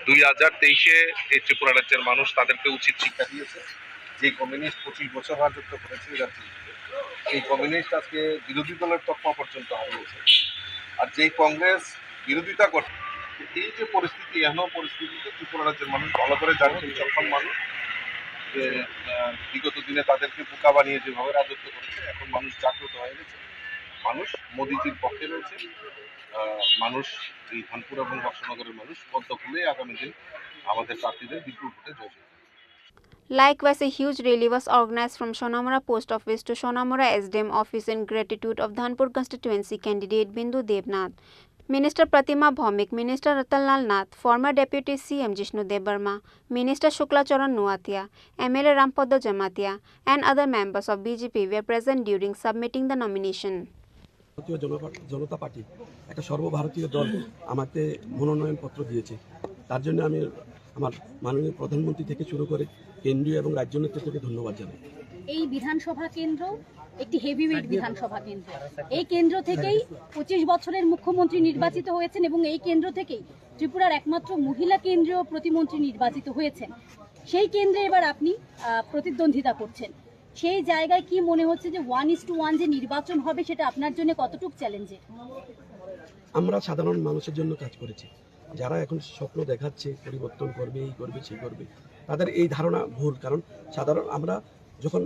দুই হাজার তেইশে এই ত্রিপুরা রাজ্যের মানুষ তাদেরকে উচিত শিক্ষা দিয়েছে। যে কমিউনিস্ট পঁচিশ বছর রাজত্ব করেছে এই রাজ্যে, এই কমিউনিস্ট আজকে বিরোধী দলের তকমা পর্যন্ত হারিয়েছে। আর যেই কংগ্রেস বিরোধিতা করছে, এই যে পরিস্থিতি, এমন পরিস্থিতিতে ত্রিপুরা রাজ্যের মানুষ ভালো করে জানছেন, সক্ষম মানুষ, যে আহ, বিগত দিনে তাদেরকে বোকা বানিয়ে যেভাবে রাজত্ব করেছে, এখন মানুষ জাগ্রত হয়ে গেছে, মানুষ মোদিজির পক্ষে রয়েছে। আহ, মানুষ, এই ধনপুর এবং বক্সনগরের মানুষ পদ্ম ফুলে আগামী দিন আমাদের প্রার্থীদের বিপুল ভোটে জয়যুক্ত। Likewise, a huge rally was organized from Sonamura Post Office to Sonamura S D M office in gratitude of Dhanpur constituency candidate Bindu Debnath. Minister Pratima Bhaumik, Minister Ratan Lal Nath, former Deputy C M Jishnu Debbarma, Minister Shukla Charan Noatia, M L A Rampada Jamatia, and other members of B J P were present during submitting the nomination. ভারতীয় জনতা পার্টি একটা সর্বভারতীয় দল আমাকে মনোনয়ন পত্র দিয়েছে। তার জন্য আমি আমার মাননীয় প্রধানমন্ত্রী থেকে শুরু করে কেন্দ্রীয় এবং রাজ্য নেতৃত্বকে ধন্যবাদ জানাই। এই বিধানসভা কেন্দ্র একটি হেভিওয়েট বিধানসভা কেন্দ্র। এই কেন্দ্র থেকেই পঁচিশ বছরের মুখ্যমন্ত্রী নির্বাচিত হয়েছেন এবং এই কেন্দ্র থেকেই ত্রিপুরার একমাত্র মহিলা কেন্দ্রীয় প্রতিমন্ত্রী নির্বাচিত হয়েছেন। সেই কেন্দ্রে এবার আপনি আহ, প্রতিদ্বন্দ্বিতা করছেন। সেই জায়গায় কি মনে হচ্ছে যে ওয়ান ইস টু ওয়ান যে নির্বাচন হবে, সেটা আপনার জন্য কতটুকু চ্যালেঞ্জিং? আমরা সাধারণ মানুষের জন্য কাজ করেছি। যারা এখন স্বপ্ন দেখাচ্ছে পরিবর্তন করবে, এই করবে, সেই করবে, তাদের এই ধারণা ভুল। কারণ সাধারণ আমরা যখন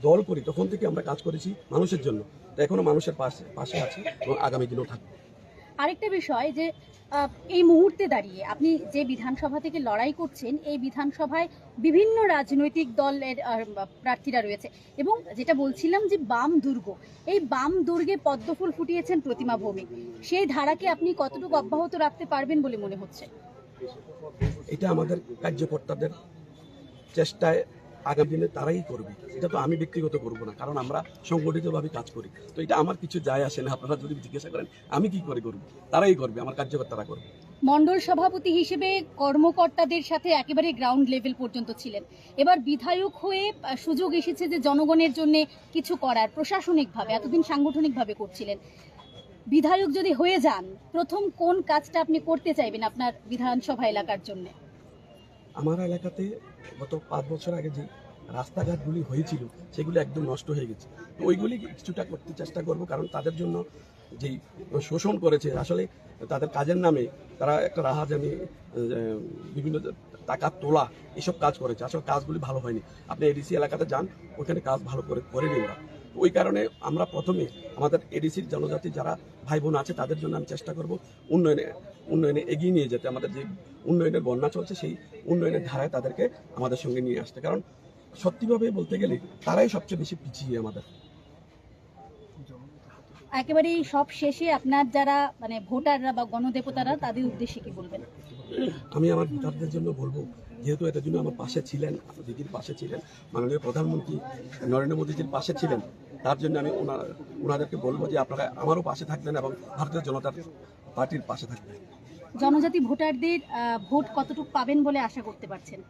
দল করি, তখন থেকে আমরা কাজ করেছি মানুষের জন্য। তো এখনো মানুষের পাশে পাশে আছি এবং আগামী দিনেও থাকবো। আরেকটা বিষয় যে আহ, এই মুহূর্তে দাঁড়িয়ে আপনি যে বিধানসভা থেকে লড়াই করছেন, এই বিধানসভায় বিভিন্ন রাজনৈতিক দলের আহ, প্রার্থীরা রয়েছে এবং যেটা বলছিলাম যে বাম দুর্গ, এই বাম দুর্গে পদ্মফুল ফুটিয়েছেন প্রতিমা ভৌমিক। সেই ধারাকে আপনি কতটুকু অব্যাহত রাখতে পারবেন বলে মনে হচ্ছে? এটা আমাদের কার্যকর্তাদের চেষ্টায় আগামী দিনে তারাই করবে। এটা তো আমি ব্যক্তিগত করব না, কারণ আমরা সংগঠিতভাবে কাজ করি। তো এটা আমার কিছু যায় আসে না। আপনারা যদি জিজ্ঞাসা করেন আমি কি করে করব, তারাই করবে, আমার কার্যকর্তারা করবে। মণ্ডল সভাপতি হিসেবে কর্মকর্তাদের সাথে একেবারে গ্রাউন্ড লেভেল পর্যন্ত ছিলেন। এবার বিধায়ক হয়ে, আহ, সুযোগ এসেছে যে জনগণের জন্য কিছু করার, প্রশাসনিকভাবে, এতদিন সাংগঠনিকভাবে করছিলেন। বিধায়ক যদি হয়ে যান, প্রথম কোন কাজটা আপনি করতে চাইবেন আপনার বিধানসভা এলাকার জন্য? আমার এলাকাতে গত পাঁচ বছর আগে যে রাস্তাঘাটগুলি হয়েছিল, সেগুলি একদম নষ্ট হয়ে গেছে। তো ওইগুলি কিছুটা করতে চেষ্টা করব, কারণ তাদের জন্য যেই শোষণ করেছে, আসলে তাদের কাজের নামে তারা একটা রাহাজানি, আহ, বিভিন্ন টাকা তোলা, এসব কাজ করেছে। আসলে কাজগুলি ভালো হয়নি। আপনি এডিসি এলাকাতে যান, ওখানে কাজ ভালো করে করেনি ওরা। তো ওই কারণে আমরা প্রথমে আমাদের এডিসির জনজাতি যারা ভাই বোন আছে, তাদের জন্য আমি চেষ্টা করব উন্নয়নে, উন্নয়নে এগিয়ে নিয়ে যেতে। আমাদের যে উন্নয়নের বন্যা চলছে, সেই উন্নয়নের ধারায় তাদেরকে আমাদের সঙ্গে নিয়ে আসতে, কারণ সত্যিভাবে বলতে গেলে তারাই সবচেয়ে বেশি পিছিয়ে আমাদের। একেবারেই সব শেষে আপনার যারা, মানে, ভোটাররা বা গণদেবতারা, তাদের উদ্দেশ্যে কি বলবেন? আমি আমার ভোটারদের জন্য বলবো, যেহেতু এতদিন আমার পাশে ছিলেন, দিদির পাশে ছিলেন, মাননীয় প্রধানমন্ত্রী নরেন্দ্র মোদীজির পাশে ছিলেন, তার জন্য আমি ওনা-, ওনাদেরকে বলবো যে আপনারা আমারও পাশে থাকবেন এবং ভারতীয় জনতা পার্টির পাশে থাকবেন। জনজাতি ভোটারদের, আহ, ভোট কতটুকু পাবেন বলে আশা করতে পারছেন?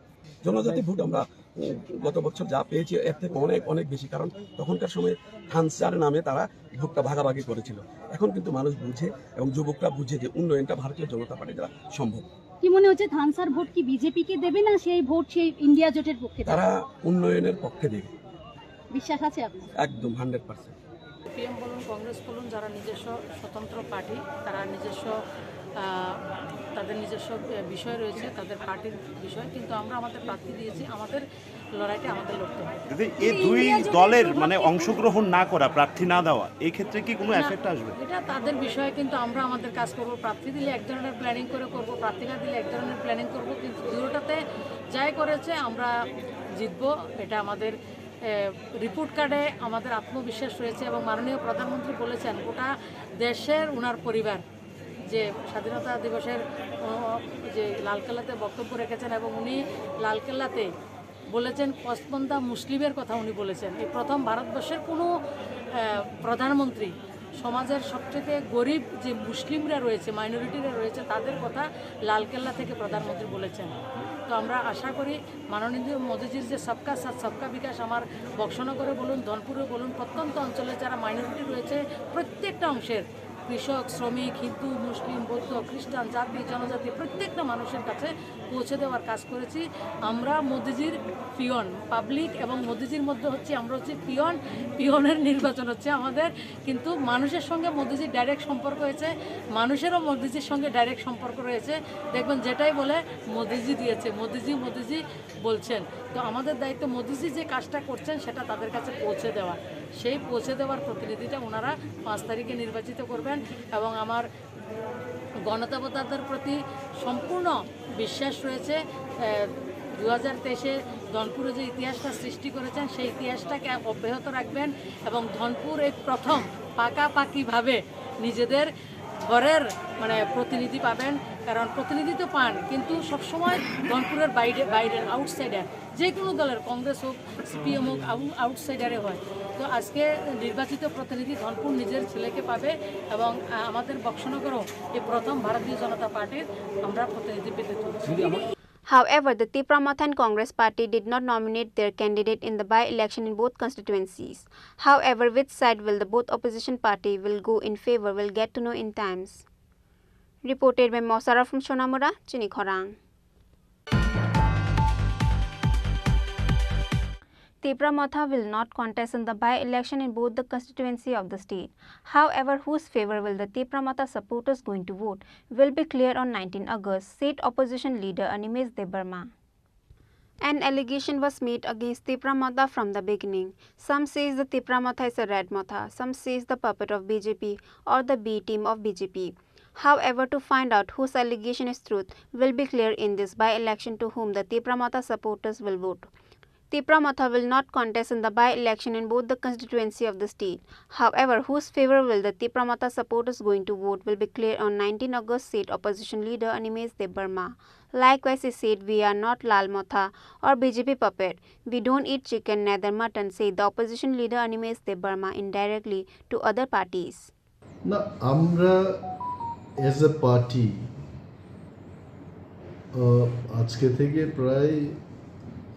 জনজাতি ভোট আমরা, উম, গত বছর যা পেয়েছি এর থেকে অনেক, অনেক বেশি, কারণ তখনকার সময় থানসার নামে তারা ভোটটা ভাগাভাগি করেছিল। এখন কিন্তু মানুষ বুঝে এবং যুবকরা বুঝে যে উন্নয়নটা ভারতীয় জনতা পার্টি দ্বারা সম্ভব। কি মনে হচ্ছে, থানসার ভোট কি বিজেপিকে দেবে, না সেই ভোট সেই ইন্ডিয়া জোটের পক্ষে দেবে? তারা উন্নয়নের পক্ষে দেবে। বিশ্বাস আছে আপনার? একদম হান্ড্রেড পার্সেন্ট। পিএম বলুন, কংগ্রেস বলুন, যারা নিজস্ব স্বতন্ত্র পার্টি, তারা নিজস্ব, আহ, তাদের নিজস্ব, আহ, বিষয় রয়েছে, তাদের পার্টির বিষয়, কিন্তু আমরা আমাদের প্রার্থী দিয়েছি, আমাদের লড়াইটা আমাদের লড়তে হবে। দিদি, এই দুই ইন্ডিয়া জোটের দলের প্রভাব মানে কি কোনো অংশগ্রহণ না করা, প্রার্থী না দেওয়া, এই ক্ষেত্রে কি কোনো না, এফেক্ট আসবে? এটা তাদের বিষয়ে, কিন্তু আমরা আমাদের কাজ করব। প্রার্থী দিলে এক ধরনের প্ল্যানিং করে করব, প্রার্থী না দিলে এক ধরনের প্ল্যানিং করব, কিন্তু দুটোটাতে যাই করেছে আমরা জিতবো, এটা আমাদের, এ, রিপোর্ট কার্ডে আমাদের আত্মবিশ্বাস রয়েছে। এবং মাননীয় প্রধানমন্ত্রী বলেছেন, গোটা দেশের ওনার পরিবার যে স্বাধীনতা দিবসের, ও, যে লালকেল্লাতে বক্তব্য রেখেছেন এবং উনি লালকেল্লাতে বলেছেন, পচপন্থা মুসলিমের কথা উনি বলেছেন। এই প্রথম ভারতবর্ষের কোনো, আহ, প্রধানমন্ত্রী সমাজের সবচেয়ে গরিব যে মুসলিমরা রয়েছে, মাইনরিটিরা রয়েছে, তাদের কথা লালকেল্লা থেকে প্রধানমন্ত্রী বলেছেন। তো আমরা আশা করি মাননীয় মোদীজির যে সবকা সাথ সবকা বিকাশ, আমার বক্সনগরে বলুন, ধনপুরে বলুন, প্রত্যন্ত অঞ্চলে যারা মাইনরিটি রয়েছে, প্রত্যেকটা অংশের কৃষক, শ্রমিক, হিন্দু, মুসলিম, বৌদ্ধ, খ্রিস্টান, জাতি, জনজাতি, প্রত্যেকটা মানুষের কাছে পৌঁছে দেওয়ার কাজ করেছি। আমরা মোদিজির পিয়ন, পাবলিক এবং মোদিজির মধ্যে হচ্ছে, আমরা হচ্ছে পিয়ন, পিয়নের নির্বাচন হচ্ছে আমাদের। কিন্তু মানুষের সঙ্গে মোদিজির ডাইরেক্ট সম্পর্ক হয়েছে, মানুষেরও মোদিজির সঙ্গে ডাইরেক্ট সম্পর্ক রয়েছে। দেখবেন, যেটাই বলে, "মোদিজি দিয়েছে, মোদিজি, মোদিজি বলছেন।" তো আমাদের দায়িত্ব, মোদিজি যে কাজটা করছেন, সেটা তাদের কাছে পৌঁছে দেওয়া। সেই পৌঁছে দেওয়ার প্রতিনিধিটা ওনারা পাঁচ তারিখে নির্বাচিত করবেন। এবং আমার গণদেবতাদের প্রতি সম্পূর্ণ বিশ্বাস রয়েছে। আহ, দু হাজার তেইশে ধনপুরে যে ইতিহাসটা সৃষ্টি করেছেন, সেই ইতিহাসটাকে অব্যাহত রাখবেন। এবং ধনপুর এই প্রথম পাকাপাকিভাবে নিজেদের ঘরের, মানে, প্রতিনিধি পাবেন, কারণ প্রতিনিধি তো পান, কিন্তু সবসময় ধনপুরের বাইরে, বাইরের, আউটসাইডার, যে কোনো দলের, কংগ্রেস হোক, সিপিএম হোক, আউ-, আউটসাইডারে হয়। তো আজকে নির্বাচিত প্রতিনিধি ধনপুর নিজের ছেলেকে পাবে এবং, আহ, আমাদের বক্সনগরও এই প্রথম ভারতীয় জনতা পার্টির আমরা প্রতিনিধি পেতে চলেছি। However, the Tipra Motha and Congress party did not nominate their candidate in the by-election in both constituencies. However, which side will the both opposition party will go in favor, will get to know in times. Reported by Mosara from Sonamura, Chini Khorang. Tipra Motha will not contest in the by-election in both the constituency of the state. However, whose favor will the Tipra Motha supporters going to vote will be clear on nineteenth August, said opposition leader Animesh Debbarma. An allegation was made against Tipra Motha from the beginning. Some says the Tipra Motha is a red Motha, some says the puppet of B J P or the B team of B J P. However, to find out whose allegation is truth will be clear in this by-election to whom the Tipra Motha supporters will vote. Tipra Motha will not contest in the by-election in both the constituency of the state. However, whose favor will the Tipra Motha supporters going to vote will be clear on nineteenth August, said opposition leader Animesh Debbarma. Likewise, he said, "We are not Lal Motha or B J P puppet. We don't eat chicken, neither mutton," said the opposition leader Animesh Debbarma indirectly to other parties. না, আমরা as a party আজকে থেকে প্রায়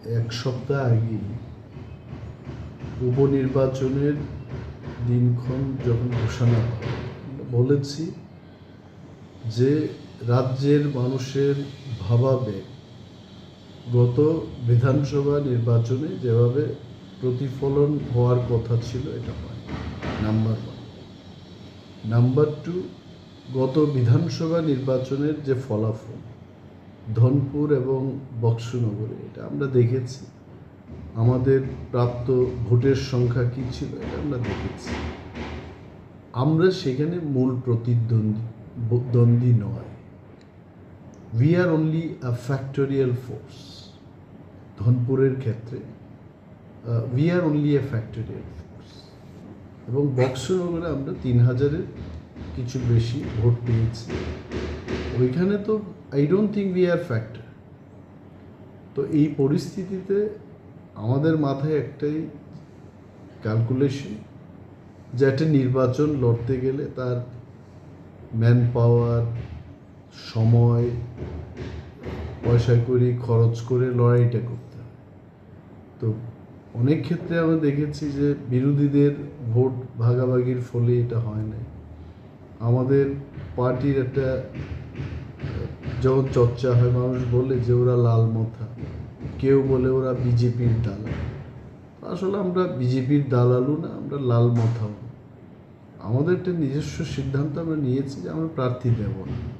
এক সপ্তাহ আগে উপনির্বাচনের দিনক্ষণ যখন ঘোষণা হয়, আমরা বলেছি যে রাজ্যের মানুষের ভাবাবেগ গত বিধানসভা নির্বাচনে যেভাবে প্রতিফলন হওয়ার কথা ছিল, এটা হয় নাম্বার ওয়ান। নাম্বার টু, গত বিধানসভা নির্বাচনের যে ফলাফল ধনপুর এবং বক্সনগরে, এটা আমরা দেখেছি। আমাদের প্রাপ্ত ভোটের সংখ্যা কী ছিল, এটা আমরা দেখেছি। আমরা সেখানে মূল প্রতিদ্বন্দ্বী ব- দ্বন্দ্বী নয়। We are only a factorial force. ধনপুরের ক্ষেত্রে we are only a factorial force. এবং বক্সনগরে আমরা তিন হাজারের কিছু বেশি ভোট পেয়েছি। ওইখানে তো I don't think we are factor. তো এই পরিস্থিতিতে আমাদের মাথায় একটাই ক্যালকুলেশন, যে একটা নির্বাচন লড়তে গেলে তার ম্যান পাওয়ার, সময়, পয়সা কড়ি খরচ করে লড়াইটা করতে হয়। তো অনেক ক্ষেত্রে আমরা দেখেছি যে বিরোধীদের ভোট ভাগাভাগির ফলে এটা হয় নাই। আমাদের পার্টির একটা, আহ, যখন চর্চা হয়, মানুষ বলে যে ওরা লাল মাথা, কেউ বলে ওরা বিজেপির দালাল। আসলে আমরা বিজেপির দালালও না, আমরা লাল মাথাও না। আমাদের একটা নিজস্ব সিদ্ধান্ত আমরা নিয়েছি যে আমরা প্রার্থী দেব না।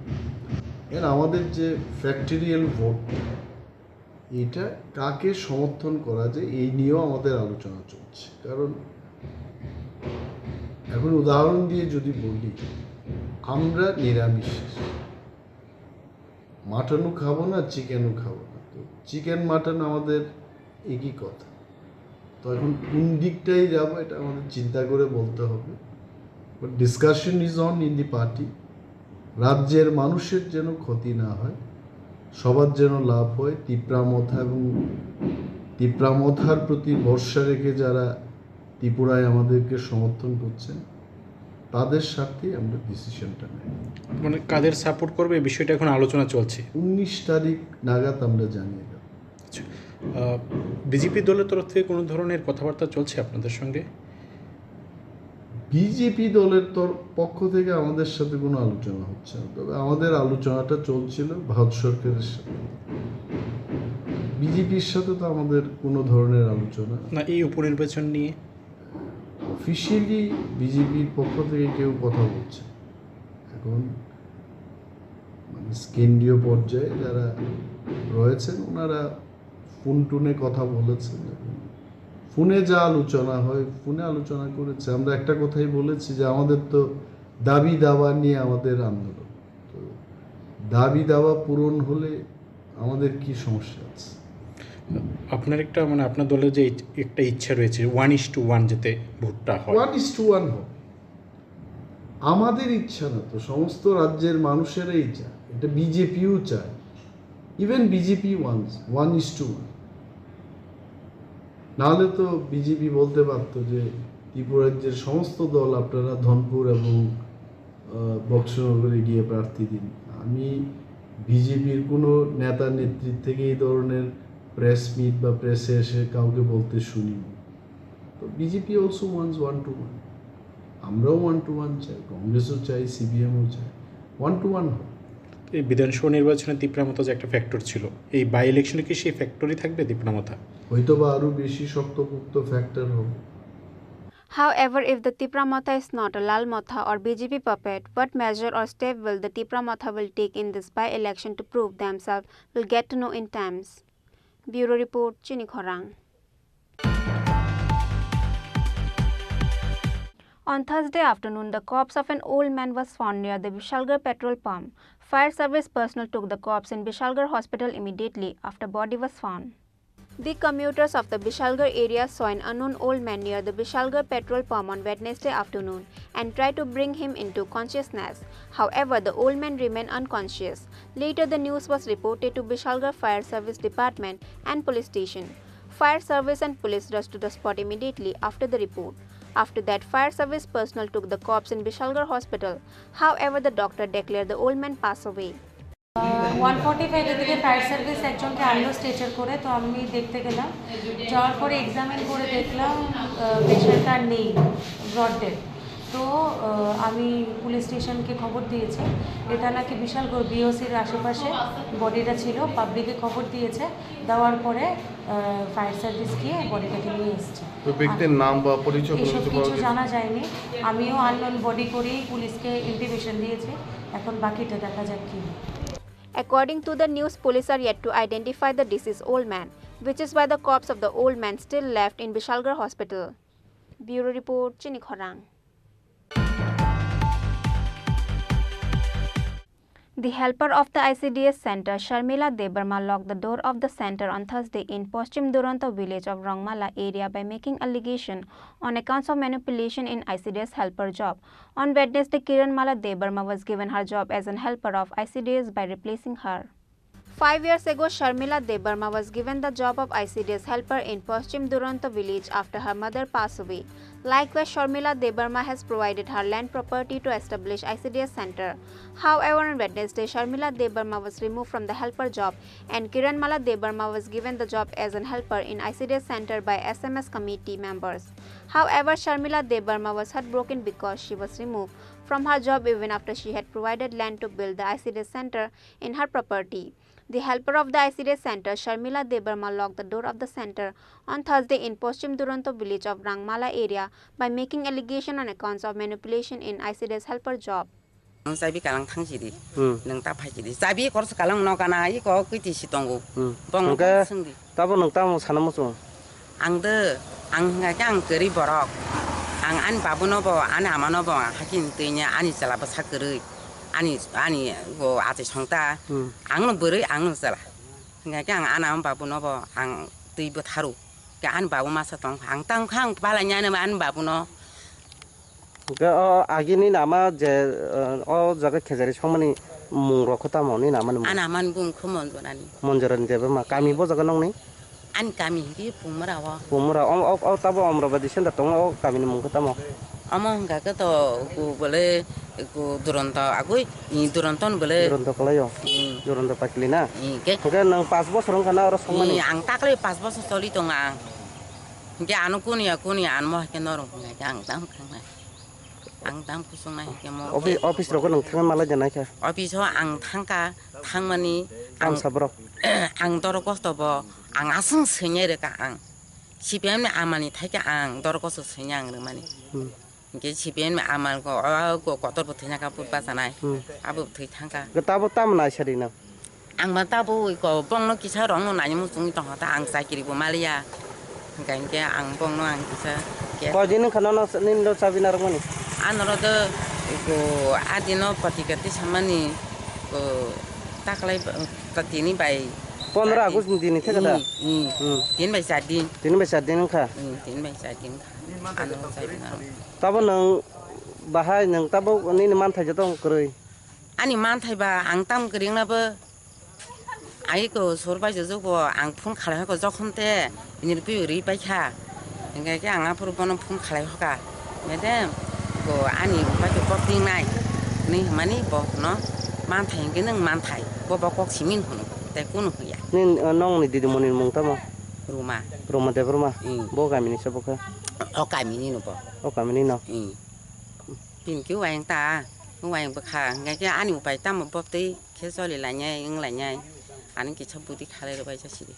এর আমাদের যে ফ্যাক্টরিয়াল ভোট, এটা কাকে সমর্থন করা যায়, এই নিয়েও আমাদের আলোচনা চলছে। কারণ এখন উদাহরণ দিয়ে যদি বলি, আমরা নিরামিষ, মাটনও খাবো না, চিকেনও খাবো না। তো চিকেন মাটন আমাদের একই কথা। তো এখন কোন দিকটাই যাব, এটা আমাদের চিন্তা করে বলতে হবে। But discussion is on in the party. রাজ্যের মানুষের যেন ক্ষতি না হয়, সবার যেন লাভ হয়। তিপ্রা মথা এবং তিপ্রা মথার প্রতি ভরসা রেখে যারা ত্রিপুরায় আমাদেরকে সমর্থন করছেন, তাদের স্বার্থেই আমরা ডিসিশনটা নেব। মানে কাদের সাপোর্ট করবে, এই বিষয়টা এখন আলোচনা চলছে। উনিশ তারিখ নাগাদ আমরা জানিয়ে দেব। আচ্ছা, বিজেপি দলের তরফ থেকে কোনো ধরনের কথাবার্তা চলছে আপনাদের সঙ্গে? বিজেপি দলের তর- পক্ষ থেকে আমাদের সাথে কোনো আলোচনা হচ্ছে না, তবে আমাদের আলোচনাটা চলছিল ভারত সরকারের সাথে। বিজেপির সাথে তো আমাদের কোনো ধরনের আলোচনা না, এই উপনির্বাচন নিয়ে অফিসিয়ালি বিজেপির পক্ষ থেকে কেউ কথা বলছে না। এখন মানে কেন্দ্রীয় পর্যায়ে যারা রয়েছেন, ওনারা ফোন টোনে কথা বলেছেন। ফোনে যা আলোচনা হয়, ফোনে আলোচনা করেছে। আমরা একটা কথাই বলেছি যে আমাদের তো দাবি দাওয়া নিয়ে আমাদের আন্দোলন। তো দাবি দাওয়া পূরণ হলে আমাদের কি সমস্যা আছে? আপনার একটা, মানে, আপনার দলের যে ইচ- একটা ইচ্ছা রয়েছে ওয়ান ইস টু ওয়ান যাতে ভোটটা হয়। ওয়ান ইস টু ওয়ান হবে। আমাদের ইচ্ছা না তো, সমস্ত রাজ্যের মানুষেরাই চায়, এটা বিজেপিও চায়। Even B J P wants one is to one. নাহলে তো বিজেপি বলতে পারতো যে ত্রিপুরা রাজ্যের সমস্ত দল আপনারা ধনপুর এবং আহ, বক্সনগরে গিয়ে প্রার্থী দিন। আমি বিজেপির কোনো নেতা নেত্রীর থেকে এই ধরনের প্রেস মিট বা প্রেসে এসে কাউকে বলতে শুনিনি। তো BJP also wants one to one. আমরাও ওয়ান টু ওয়ান চাই, কংগ্রেসও চাই, সিপিএমও চাই, ওয়ান টু ওয়ান হোক। এই বিধানসভা নির্বাচনে তিপ্রা মথা যে একটা ফ্যাক্টর ছিল, এই বাই ইলেকশনে কি সেই ফ্যাক্টরই থাকবে তিপ্রা মথা? হয়তো বা আরও বেশি শক্তপোক্ত ফ্যাক্টর হবে। However, if the Tipra Motha is not a Lal Motha or B J P puppet, what measure or step will the Tipra Motha will take in this by-election to prove themselves? We'll get to know in times. Bureau report, Chini Khorang. On Thursday afternoon, the corpse of an old man was found near the Vishalgarh petrol pump. Fire service personnel took the corpse in Vishalgarh hospital immediately after body was found. The commuters of the Bishalgarh area saw an unknown old man near the Bishalgarh petrol pump on Wednesday afternoon and tried to bring him into consciousness. However, the old man remained unconscious. Later, the news was reported to Bishalgarh Fire Service Department and police station. Fire service and police rushed to the spot immediately after the report. After that, fire service personnel took the corpse in Bishalgarh Hospital. However, the doctor declared the old man pass away. One forty five এদিকে fire service একজনকে আনলো স্ট্রেচার করে, তো আমি দেখতে গেলাম। যাওয়ার পরে এক্সামিন করে দেখলাম, পেশেন্ট আর নেই, ব্রড ডেড। তো আহ, আমি পুলিশ স্টেশনকে খবর দিয়েছি। এটা নাকি বিশাল বিওসির আশেপাশে বডিটা ছিল, পাবলিকে খবর দিয়েছে। দেওয়ার পরে ফায়ার সার্ভিস গিয়ে বডিটাকে নিয়ে এসছে। ওই ব্যক্তির নাম বা পরিচয় কোনো এইসব কিছু পাওয়া কিছু গেছে? জানা যায়নি। আমিও আননোন বডি করেই পুলিশকে ইন্টিমেশন দিয়েছি। এখন বাকিটা দেখা যাক কি হয়। According to the news, police are yet to identify the deceased old man, which is why the corpse of the old man still left in Bishalgarh Hospital. Bureau report, Chini Khorang. The helper of the I C D S center, Sharmila Debbarma, locked the door of the center on Thursday in Poschim Duronto village of Rangmala area by making allegation on accounts of manipulation in I C D S helper job. On Wednesday, Kiran Mala Debbarma was given her job as an helper of I C D S by replacing her. Five years ago, Sharmila Debbarma was given the job of I C D S helper in Poschim Duronto village after her mother passed away. Likewise, Sharmila Debbarma has provided her land property to establish I C D S center. However, on Wednesday, Sharmila Debbarma was removed from the helper job and Kiran Mala Debbarma was given the job as an helper in I C D S center by S M S committee members. However, Sharmila Debbarma was heartbroken because she was removed from her job even after she had provided land to build the I C D S center in her property. The helper of the I C D S center, Sharmila Debbarma, locked the door of the center on Thursday in Poschim Duronto village of Rangmala area by making allegation on accounts of manipulation in I C D S helper job. Ang chabi kalang thang sidi. Hmm. Nang ta phai sidi. Chabi kor sa kalang no kana, i ko kwiti si tongo. Hmm. Bong hwnkhe sung di. Tabo nwng tamo sana muchung? Ang de, ang hwnkha khe ang kwrwi borok. Ang ani babuno bo, ani amano bo, hakhe twi ani chwla bwsa kwrwi. Ani, ani bo achai songta. Hmm. Ang no bwrwi, ang no chwla. Hwnkha khe ang ani ama babuno bo, ang twi bwtharu. Khe ani babu masa tong, ang tang kha, ang palai ani, ani babuno. Hwnkhe o agini nama je, eh, o jaga khejari songmani mung rok khe tamo ni nama ni mung? Ani amani bung khe Monjorani. Monjorani Debbarma. Kami bo jaga nongni? Ani kami hwnkhe Pumura o. Pumura. O, o, o tabo Amravati center tongo, o kami ni mung khe tamo? Omo hwnkha khe to ku bole ku Duronto agoi, i Duronto ni bole. Duronto kwlai o? Hmm. Duronto pakli na? Hmm, ke? Hwnkhe nwng pash bosor wngkha na oro songmani? Hmm, ang takle pash bosor choli tongo ang. Hwnkhe ano kuniya, kuniya, ano mo hai khe norok hwnkha khe ang tamo khangnai. Ang tamo kusung nai hwnkhe mo. Office, office rogo nwng thangna malai de naikha? Office o ang thangkha, thangmani ang, tamsa borok? Ang doro kosto bo, ang aswng swinai rwkha ang. C P M ni amani thaikhe ang doro kosto swinai ang rwmani. Hmm. Hwnkhe C P M ni amal ko, o, ko, kotor bo thwina kha, bwrwi bachanai. Hmm. Abo thwi thangkha. Hwnkhe tabo tamo naisadi nang? Ang ma tabo iko bongno kisa rongno naimung chungwi tongkha ta, ang chakiri bo maliya. Hwnkhe, hwnkhe ang bongno ang kisa khe. Koi din wngkha nono nini lo chabi narwkmani? Anoro do iko adino patikati samani ko taklai ba, ta tini bai Pondro char din. August ni dini theka da? Hmm, hmm. Hmm. Tin bai char din. Tin bai char din wngkha? Hmm, tin bai char din wngkha. Ano chabi narwk. Tabo nwng bahai nwng tabo nini manthai joto kwrwi? Ani manthai ba ang tamo kwrwi wngna bo. Ai ko sur bai jujug bo ang phone khalai hoko jokhon te nini rw ri pai kha. Hingke ke ang aphuru bono phone khalai hoka. Madam, ko ani bai ko kok ting nai. Ni hmani bo no manthai hingke nwng manthai. Bo bo kok simin hunu. Te kunu huya. Nin, uh, nong ni didi moni mung tamo? Ruma. Ruma Debbarma? Hmm. Bo kami ni se bo khe? O kami ni no bo. O kami ni no? Hmm. Tin ke wayang ta, wayang bwkha, hingke ke ani upai tamo botwi khe choli lainai, wng lainai, ani kisa budi khalai rwbai jasidi.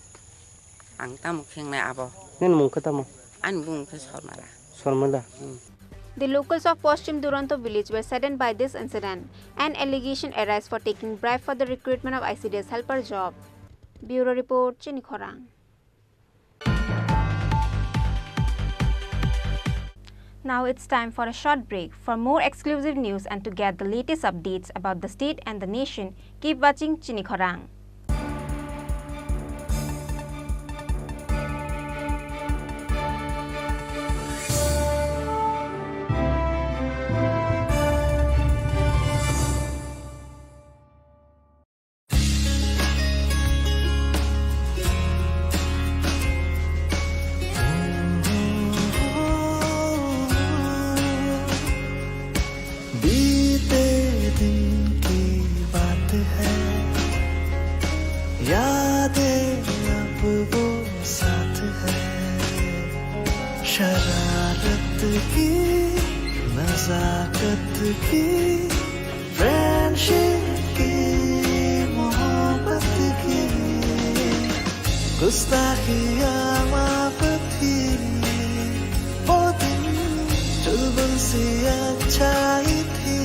Ang tamo khengnai abo. Nini mung khe tamo? Ani bumung khe Sormala. Sormala? Hmm. The locals of Poschim Duronto village were saddened by this incident. An allegation arise for taking bribe for the recruitment of I C D S helper job. Bureau report, Chini Khorang. Now it's time for a short break. For more exclusive news and to get the latest updates about the state and the nation, keep watching Chini Khorang. की फ्रेंडशिप की, मोहब्बत की गुस्ताखियाँ माफ थी। वो दिन चुलबुल सी अच्छाई थी।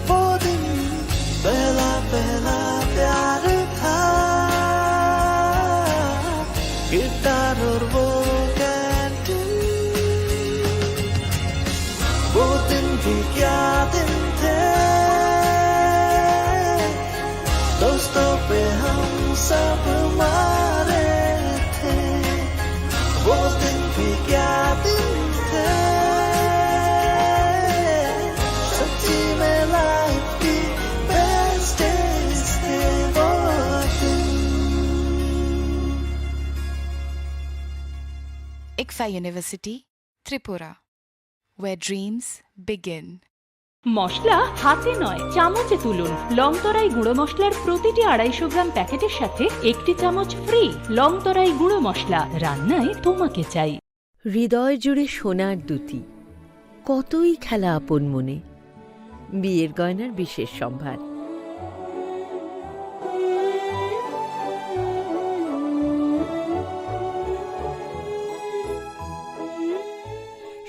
वो दिन पहला पहला प्यार था। गिटार और वो कैंटीन, वो दिन भी क्या दिन थे। दोस्तों पे हम सब मारे थे। वो दिन भी क्या दिन थे। सच्ची में लाइफ की बेस्ट डेज थे वो दिन। ICFAI University, Tripura, where dreams begin. মশলা হাতে নয়, চামচে তুলুন। লং তরাই গুঁড়ো মশলার প্রতিটি আড়াইশো গ্রাম প্যাকেটের সাথে একটি চামচ ফ্রি। লং তরাই গুঁড়ো মশলা, রান্নায় তোমাকে চাই। হৃদয় জুড়ে সোনার দুতি, কতই খেলা আপন মনে। বিয়ের গয়নার বিশেষ সম্ভার।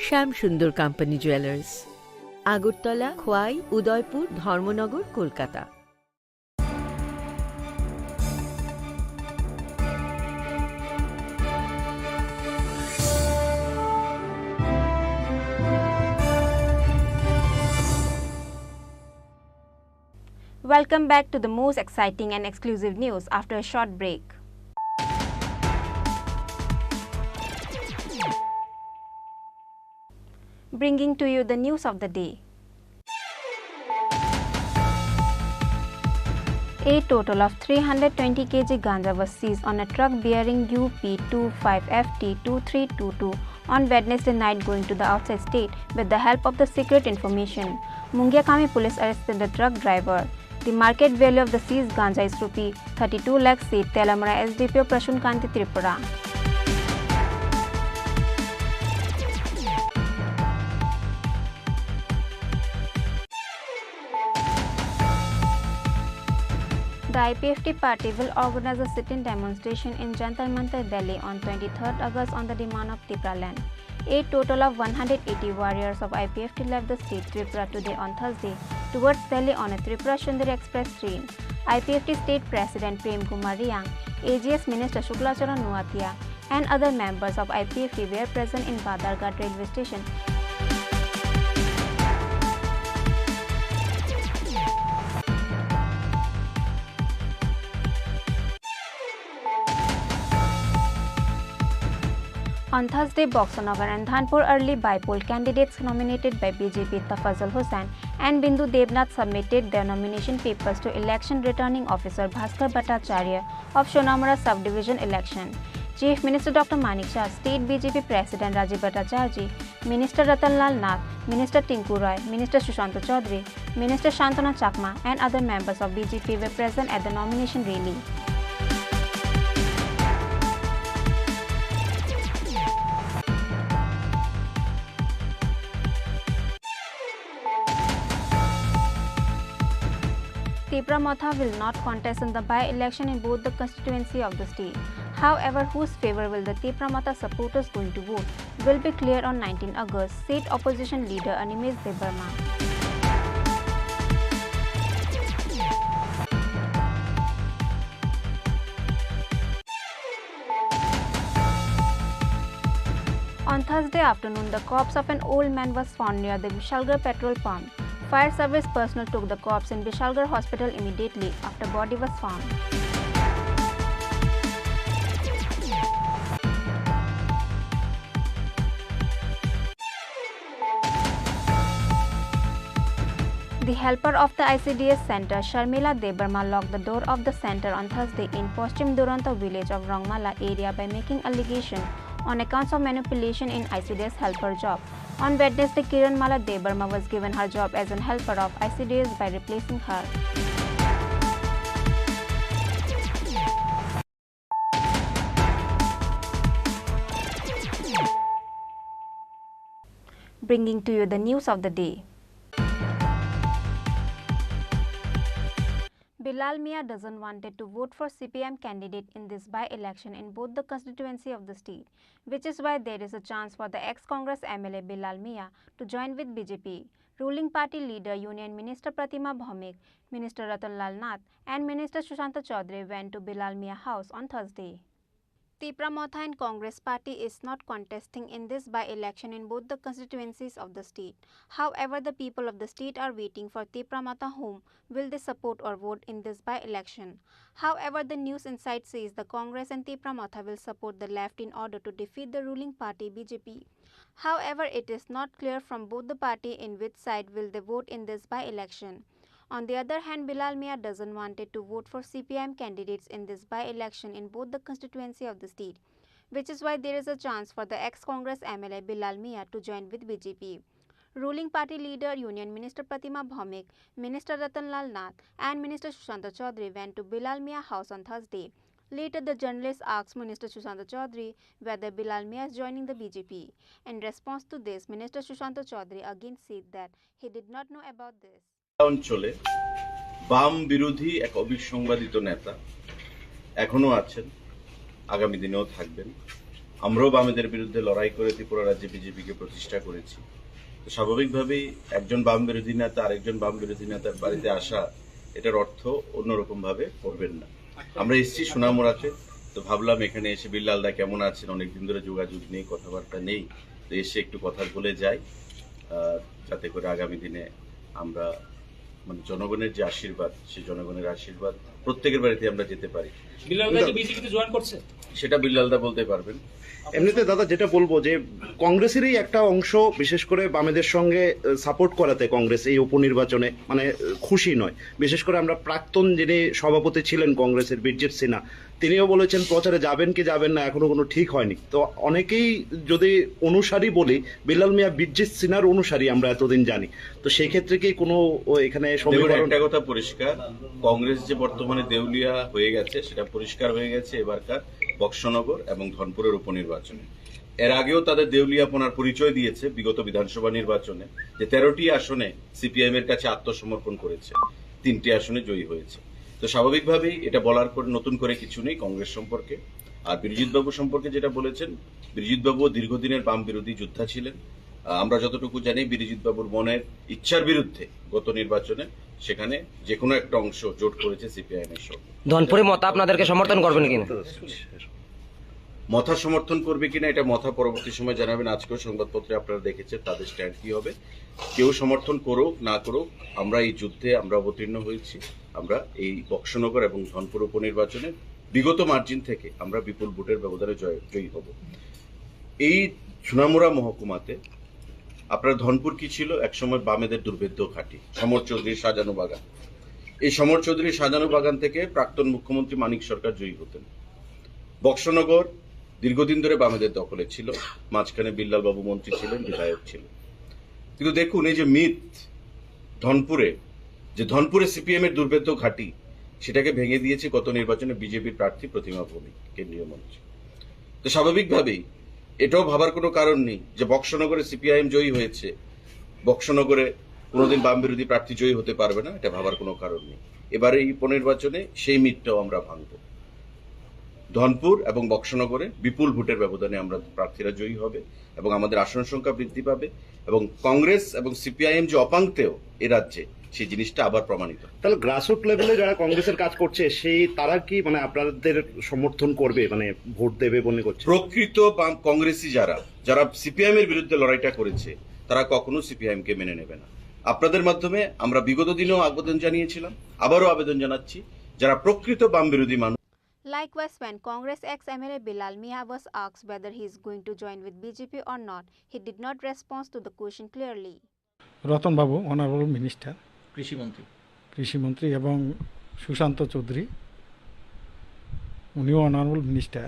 শ্যাম সুন্দর কোম্পানি জুয়েলার্স, আগরতলা, খোয়াই, উদয়পুর, ধর্মনগর, Kolkata. Welcome back to the most exciting and exclusive news after a short break. Bringing to you the news of the day. A total of three hundred twenty K G ganja was seized on a truck bearing U P two five F T two three two two on Wednesday night, going to the outside state with the help of the secret information. Mungia Kami police arrested the truck driver. The market value of the seized ganja is rupee thirty-two lakhs, said Teliamura S D P O Prashant Kanti Tripura. The I P F T party will organize a sit-in demonstration in Jantar Mantar Delhi on twenty-third August on the demand of Tipraland. A total of one hundred eighty warriors of I P F T left the state Tripura today on Thursday towards Delhi on a Tripura Sundari Express train. I P F T State President Prem Kumar Reang, A G S Minister Shukla Charan Noatia, and other members of I P F T were present in Badharghat railway station. On Thursday, Boxanagar and Dhanpur early by-poll candidates nominated by B J P Tafazal Hussain and Bindu Debnath submitted their nomination papers to Election Returning Officer Bhaskar Bhattacharya of Sonamura Sub-Division election. Chief Minister Doctor Manik Saha, State B J P President Rajiv Bhattacharjee, Minister Ratan Lal Nath, Minister Tinku Roy, Minister Sushanta Chaudhary, Minister Shantanu Chakma and other members of B J P were present at the nomination rally. Tipra Motha will not contest in the by-election in both the constituency of the state. However, whose favor will the Tipra Motha supporters going to vote will be clear on nineteenth August, said opposition leader Animesh Debbarma. On Thursday afternoon, the corpse of an old man was found near the Vishalgarh petrol pump. Fire service personnel took the corpse in Vishalgarh hospital immediately after body was found. The helper of the I C D S center, Sharmila Debbarma, locked the door of the center on Thursday in Paschim Duronto village of Rongmala area by making allegation on accounts of manipulation in I C D S helper job. On Wednesday, Kiran Mala Debbarma was given her job as an helper of I C D S by replacing her. Bringing to you the news of the day. Bilal Mia doesn't wanted to vote for C P M candidate in this by-election in both the constituency of the state, which is why there is a chance for the ex-Congress M L A Bilal Mia to join with B J P. Ruling party leader Union Minister Pratima Bhowmik, Minister Ratan Lal Nath and Minister Sushanta Chaudhary went to Bilal Mia house on Thursday. Tipra Motha and Congress party is not contesting in this by-election in both the constituencies of the state. However, the people of the state are waiting for Tipra Motha, whom will they support or vote in this by-election. However, the News Insight says the Congress and Tipra Motha will support the left in order to defeat the ruling party B J P. However, it is not clear from both the party in which side will they vote in this by-election. On the other hand, Bilal Mia doesn't wanted to vote for C P M candidates in this by-election in both the constituency of the state, which is why there is a chance for the ex-Congress M L A Bilal Mia to join with B J P. Ruling party leader Union Minister Pratima Bhowmik, Minister Ratan Lal Nath and Minister Sushanta Chaudhary went to Bilal Mia house on Thursday. Later, the journalist asked Minister Sushanta Chaudhary whether Bilal Mia is joining the B J P. In response to this, Minister Sushanta Chaudhary again said that he did not know about this. অঞ্চলে বাম বিরোধী এক অবিসংবাদিত নেতা এখনো আছেন, আগামী দিনেও থাকবেন। আমরাও বামেদের বিরুদ্ধে লড়াই করে ত্রিপুরা রাজ্যে বিজেপিকে প্রতিষ্ঠা করেছি। তো স্বাভাবিকভাবেই একজন বাম বিরোধী নেতা আরেকজন বাম বিরোধী নেতার বাড়িতে আসা, এটার অর্থ অন্যরকম ভাবে করবেন না। আমরা এসছি সোনামুড়াতে, তো ভাবলাম এখানে এসে বিল্লাল দা কেমন আছেন, অনেকদিন ধরে যোগাযোগ নেই, কথাবার্তা নেই, তো এসে একটু কথা বলে যাই, আহ, যাতে করে আগামী দিনে আমরা, মানে, জনগণের যে আশীর্বাদ, সেই জনগণের আশীর্বাদ প্রত্যেকের বাড়িতে আমরা যেতে পারি। বিল্লাল দা কি বিজেপিতে জয়েন করছে? সেটা বিল্লাল দা বলতে পারবেন। এমনিতে দাদা, যেটা বলবো যে কংগ্রেসেরই একটা অংশ, বিশেষ করে বামেদের সঙ্গে, আহ, সাপোর্ট করাতে কংগ্রেস এই উপনির্বাচনে, মানে, আহ, খুশি নয়। বিশেষ করে আমরা প্রাক্তন যিনি সভাপতি ছিলেন কংগ্রেসের, বিরজিৎ সিনহা, তিনিও বলেছেন প্রচারে যাবেন কি যাবেন না এখনো কোনো ঠিক হয়নি। তো অনেকেই যদি অনুসারী বলি, বিল্লাল মিয়া বিরজিৎ সিনহার অনুসারী আমরা এতদিন জানি। তো সেই ক্ষেত্রে কি কোনো ও এখানে দেখুন, সমীকরণ? একটা কথা পরিষ্কার, কংগ্রেস যে বর্তমানে দেউলিয়া হয়ে গেছে, সেটা পরিষ্কার হয়ে গেছে এবারকার বক্সনগর এবং ধনপুরের উপনির্বাচনে। এর আগেও তাদের দেউলিয়াপনার পরিচয় দিয়েছে বিগত বিধানসভা নির্বাচনে, যে তেরোটি আসনে সিপিআইএম এর কাছে আত্মসমর্পণ করেছে, তিনটি আসনে জয়ী হয়েছে। তো স্বাভাবিকভাবেই এটা বলার পর নতুন করে কিছু নেই কংগ্রেস সম্পর্কে। আর বিরজিৎ বাবু সম্পর্কে যেটা বলেছেন, বিরজিৎ বাবু দীর্ঘদিনের বাম বিরোধী যোদ্ধা ছিলেন। আহ, আমরা যতটুকু জানি, বিরজিৎ বাবুর মনের ইচ্ছার বিরুদ্ধে গত নির্বাচনে সেখানে যে কোনো একটা অংশ জোট করেছে সিপিআইএম এর সঙ্গে। ধনপুরে মতা আপনাদেরকে সমর্থন করবেন কিনা? মথা সমর্থন করবে কিনা, এটা মথা পরবর্তী সময় জানাবেন। আজকেও সংবাদপত্রে আপনারা দেখেছেন তাদের স্ট্যান্ড কি হবে। কেউ সমর্থন করুক না করুক, আমরা এই যুদ্ধে আমরা অবতীর্ণ হয়েছি। আমরা এই বক্সনগর এবং ধনপুর উপনির্বাচনে বিগত মার্জিন থেকে আমরা বিপুল ভোটের ব্যবধানে জয়, জয়ী হব। এই সোনামুড়া মহকুমাতে আপনার ধনপুর কি ছিল? একসময় বামেদের দুর্ভেদ্য ঘাঁটি, সমর চৌধুরীর সাজানো বাগান। এই সমর চৌধুরীর সাজানো বাগান থেকে প্রাক্তন মুখ্যমন্ত্রী মানিক সরকার জয়ী হতেন। বক্সনগর দীর্ঘদিন ধরে বামেদের দখলে ছিল, মাঝখানে বিল্লাল বাবু মন্ত্রী ছিলেন, বিধায়ক ছিলেন। কিন্তু দেখুন, এই যে মিথ, ধনপুরে, যে ধনপুরে সিপিএম এর দুর্ভেদ্য ঘাঁটি, সেটাকে ভেঙে দিয়েছে গত নির্বাচনে বিজেপির প্রার্থী প্রতিমা ভৌমিক, কেন্দ্রীয় মন্ত্রী। তো স্বাভাবিকভাবেই এটাও ভাবার কোনো কারণ নেই যে বক্সনগরে সিপিআইএম জয়ী হয়েছে, বক্সনগরে কোনোদিন বাম বিরোধী প্রার্থী জয়ী হতে পারবে না, এটা ভাবার কোনো কারণ নেই। এবারে এই উপনির্বাচনে সেই মিথটাও আমরা ভাঙব। ধনপুর এবং বক্সনগরে বিপুল ভোটের ব্যবধানে আমরা প্রার্থীরা জয়ী হবে এবং আমাদের আসন সংখ্যা বৃদ্ধি পাবে এবং কংগ্রেস এবং সিপিআইএম যে অপাংতেও এ রাজ্যে, সেই জিনিসটা আবার প্রমাণিত। তাহলে গ্রাসরুট লেভেলে যারা কংগ্রেসের কাজ করছে, সেই তারা কি, মানে, আপনাদের সমর্থন করবে, মানে, ভোট দেবে মনে করছে? প্রকৃত বাম কংগ্রেসী যারা, যারা সিপিআইএম এর বিরুদ্ধে লড়াইটা করেছে, তারা কখনো সিপিআইএম কে মেনে নেবে না। আপনাদের মাধ্যমে আমরা বিগত দিনেও আবেদন জানিয়েছিলাম, আবারও আবেদন জানাচ্ছি, যারা প্রকৃত বাম বিরোধী মানুষ, Likewise, when Congress ex-M L A Bilal Mia was asked whether he is going to join with B J P or not, he did not respond to the question clearly. Ratan Babu, honourable minister, কৃষি মন্ত্রী। কৃষি মন্ত্রী, এবং সুশান্ত চৌধুরী, উনিও honourable minister.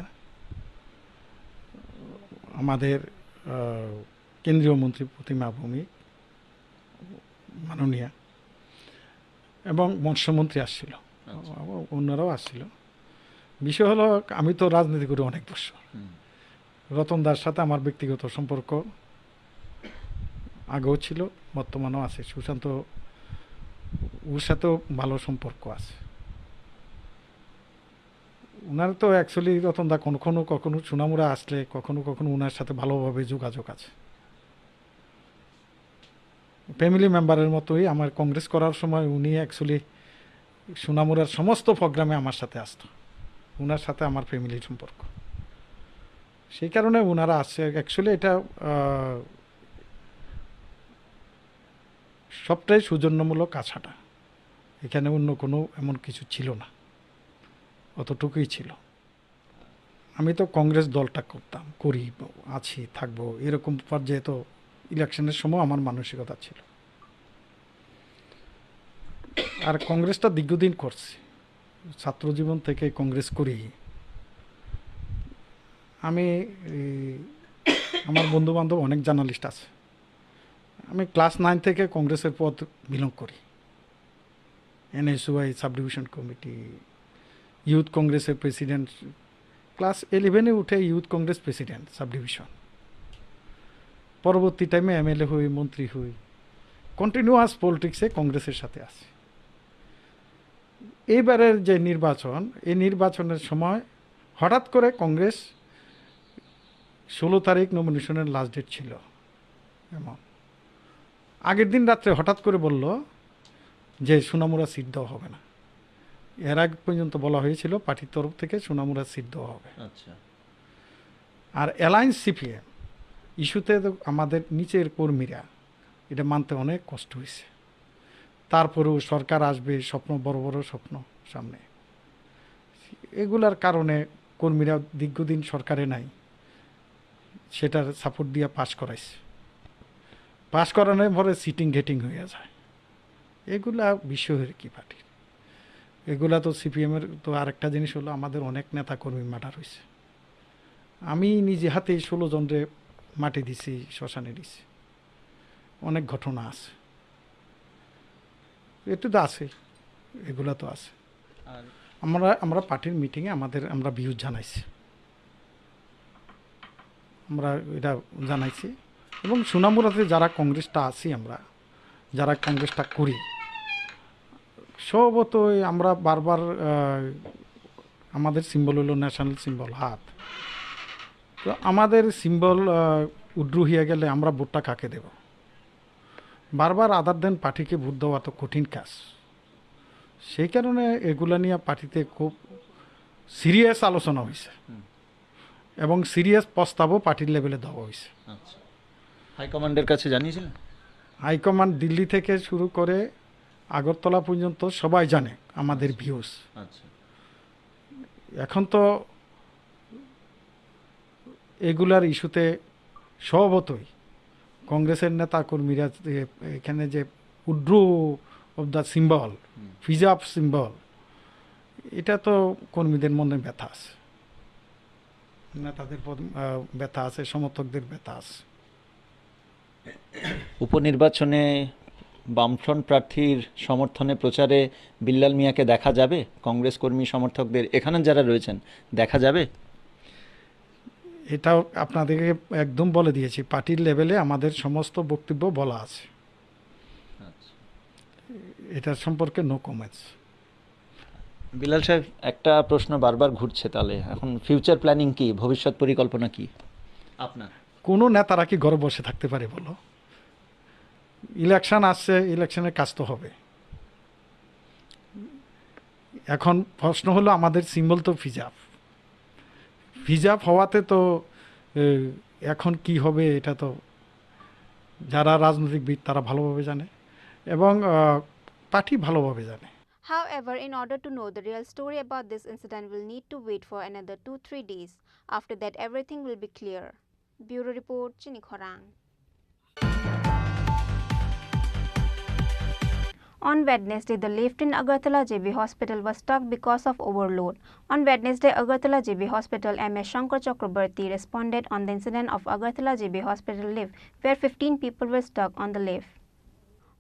আমাদের, আহ, কেন্দ্রীয় মন্ত্রী প্রতিমা ভৌমিক, মাননীয়া, এবং মৎস্যমন্ত্রী আসছিল, আচ্ছা। অন্যরাও আসছিল। বিষয় হলো, আমি তো রাজনীতি করি অনেক বছর। হুম। রতন দার সাথে আমার ব্যক্তিগত সম্পর্ক আগেও ছিল, বর্তমানেও আছে। সুশান্ত, ওর সাথেও ভালো সম্পর্ক আছে। ওনার তো অ্যাকচুয়ালি রতন দা কখনো কখনো সুনামুরা আসলে কখনো কখনো ওনার সাথে ভালোভাবে যোগাযোগ আছে। ফ্যামিলি মেম্বারের মতোই আমার কংগ্রেস করার সময় উনি অ্যাকচুয়ালি সুনামুরার সমস্ত প্রোগ্রামে আমার সাথে আসতো। ওনার সাথে আমার ফ্যামিলির সম্পর্ক। সেই কারণে ওনারা আসছে। অ্যাকচুয়ালি এটা, আহ, সবটাই সৌজন্যমূলক আশাটা। এখানে অন্য কোনো এমন কিছু ছিল না। অতটুকুই ছিল। আমি তো কংগ্রেস দলটা করতাম, করি, আছি, থাকবো, এরকম পর্যায়ে তো ইলেকশনের সময় আমার মানসিকতা ছিল। আর কংগ্রেসটা দীর্ঘদিন করছি, ছাত্র জীবন থেকে কংগ্রেস করি। আমি, এই, আমার বন্ধু বান্ধব অনেক জার্নালিস্ট আছে। আমি ক্লাস নাইন থেকে কংগ্রেসের পদ বিলং করি। এনএসওয়াই সাবডিভিশন কমিটি, ইউথ কংগ্রেসের প্রেসিডেন্ট, ক্লাস ইলেভেনে উঠে ইউথ কংগ্রেস প্রেসিডেন্ট সাবডিভিশন। পরবর্তী টাইমে এমএলএ হই, মন্ত্রী হই, কন্টিনিউয়াস পলিটিক্সে কংগ্রেসের সাথে আছি। এইবারের যে নির্বাচন, এই নির্বাচনের সময় হঠাৎ করে কংগ্রেস ষোলো তারিখ নমিনেশনের লাস্ট ডেট ছিল, এমন আগের দিন রাত্রে হঠাৎ করে বলল যে সুনামুরা সিট দেওয়া হবে না। এর আগ পর্যন্ত বলা হয়েছিল পার্টির তরফ থেকে সুনামুরা সিট দেওয়া হবে। আচ্ছা। আর অ্যালায়েন্স সিপিএম ইস্যুতে তো আমাদের নিচের কর্মীরা এটা মানতে অনেক কষ্ট হয়েছে। তারপরেও সরকার আসবে, স্বপ্ন, বড় বড় স্বপ্ন সামনে। এগুলার কারণে কর্মীরা দীর্ঘদিন সরকারে নাই, সেটার সাপোর্ট দিয়ে পাস করাইছে। পাস করানোর পরে সিটিং গেটিং হয়ে যায়। এগুলা বিষয় আর কি পার্টির। এগুলা তো সিপিএমের তো আরেকটা জিনিস হলো, আমাদের অনেক নেতা কর্মী মার্ডার হয়েছে। আমি নিজে হাতে ষোলো জনরে মাটি দিছি, শ্মশানে দিছি। অনেক ঘটনা আছে। এটা তো আছে, এগুলা তো আছে। আর আমরা, আমরা পার্টির মিটিংয়ে আমাদের, আমরা ভিউজ জানাইছি, আমরা এটা জানাইছি। এবং সুনামুরাতে যারা কংগ্রেসটা আছি আমরা, যারা কংগ্রেসটা করি, স্বভাবতই আমরা বারবার, আহ, আমাদের সিম্বল হলো ন্যাশনাল সিম্বল হাত। তো আমাদের সিম্বল, আহ, উড্রু হয়ে গেলে আমরা ভোটটা কাকে দেব? বারবার আদার দেন পার্টিকে ভোট দেওয়া তো কঠিন কাজ। সেই কারণে এগুলা নিয়ে পার্টিতে খুব সিরিয়াস আলোচনা হয়েছে। হুম। এবং সিরিয়াস প্রস্তাবও পার্টির লেভেলে দেওয়া হয়েছে। আচ্ছা। হাইকমান্ডের কাছে জানিয়েছিলেন? হাইকমান্ড দিল্লি থেকে শুরু করে আগরতলা পর্যন্ত সবাই জানে আমাদের ভিউজ। আচ্ছা। এখন তো এগুলার ইস্যুতে স্বভাবতই কংগ্রেসের নেতা কর্মীরা যে এখানে যে উড্রু অফ দ্য সিম্বল, হুম। ফিজাব সিম্বল, এটা তো কর্মীদের মনে ব্যথা আছে, নেতাদের পদ-, আহ, ব্যথা আছে, সমর্থকদের ব্যথা আছে। উপনির্বাচনে বামফ্রন্ট প্রার্থীর সমর্থনে প্রচারে বিল্লাল মিয়াকে দেখা যাবে? কংগ্রেস কর্মী সমর্থকদের এখানে যারা রয়েছেন, দেখা যাবে? এটাও আপনাদেরকে একদম বলে দিয়েছি, পার্টির লেভেলে আমাদের সমস্ত বক্তব্য বলা আছে। আচ্ছা। এটার সম্পর্কে নো কমেন্টস। বিলাল সাহেব, একটা প্রশ্ন বারবার ঘুরছে, তাহলে এখন ফিউচার প্ল্যানিং কি, ভবিষ্যৎ পরিকল্পনা কি আপনার? কোনো নেতারা কি ঘরে বসে থাকতে পারে বলো? ইলেকশন আসছে, ইলেকশনের কাজ তো হবে। এখন প্রশ্ন হলো, আমাদের সিম্বল তো ফিজাব। ফিজাব হওয়াতে তো, এ, এখন কি হবে এটা তো যারা রাজনৈতিকবিদ তারা ভালোভাবে জানে এবং, আহ, পার্টি ভালোভাবে জানে। However, in order to know the real story about this incident, we'll need to wait for another two three days. After that, everything will be clear. Bureau report, Chini Khorang. On Wednesday, the lift in Agartala J B Hospital was stuck because of overload. On Wednesday, Agartala J B Hospital M S Shankar Chakraborty responded on the incident of Agartala J B Hospital lift, where fifteen people were stuck on the lift.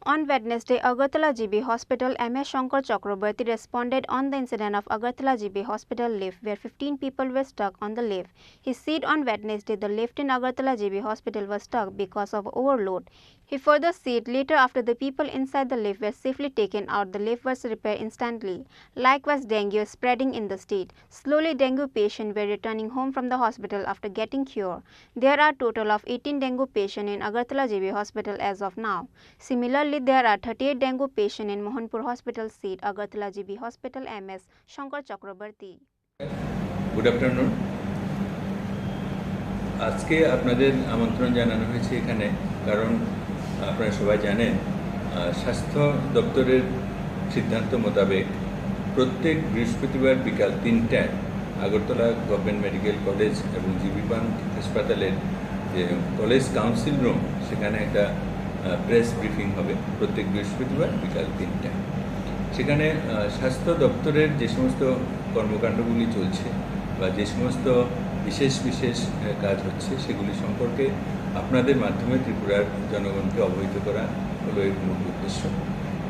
On Wednesday, Agartala G B Hospital M S Shankar Chakraborty responded on the incident of Agartala G B Hospital lift where fifteen people were stuck on the lift. He said on Wednesday the lift in Agartala G B Hospital was stuck because of overload. He further said, later, after the people inside the lift were safely taken out, the lift was repaired instantly. Likewise, dengue is spreading in the state. Slowly, dengue patients were returning home from the hospital after getting cure. There are total of eighteen dengue patients in Agartala G B hospital as of now. Similarly, there are thirty-eight dengue patients in Mohanpur hospital seat, Agartala G B hospital M S Shankar Chakrabarty. Good afternoon. আজকে আপনাদের আমন্ত্রণ জানানো হয়েছে এখানে, কারণ আপনারা সবাই জানেন, আহ, স্বাস্থ্য দপ্তরের সিদ্ধান্ত মোতাবেক প্রত্যেক বৃহস্পতিবার বিকাল তিনটায় আগরতলা গভর্নমেন্ট মেডিকেল কলেজ এবং জিবি পার্ক হাসপাতালের যে কলেজ কাউন্সিল রুম, সেখানে একটা, আহ, প্রেস ব্রিফিং হবে প্রত্যেক বৃহস্পতিবার বিকাল তিনটায়। সেখানে, আহ, স্বাস্থ্য দপ্তরের যে সমস্ত কর্মকাণ্ডগুলি চলছে বা যে সমস্ত বিশেষ বিশেষ, আহ, কাজ হচ্ছে, সেগুলি সম্পর্কে আপনাদের মাধ্যমে ত্রিপুরার জনগণকে অবহিত করা হলো এর মূল উদ্দেশ্য।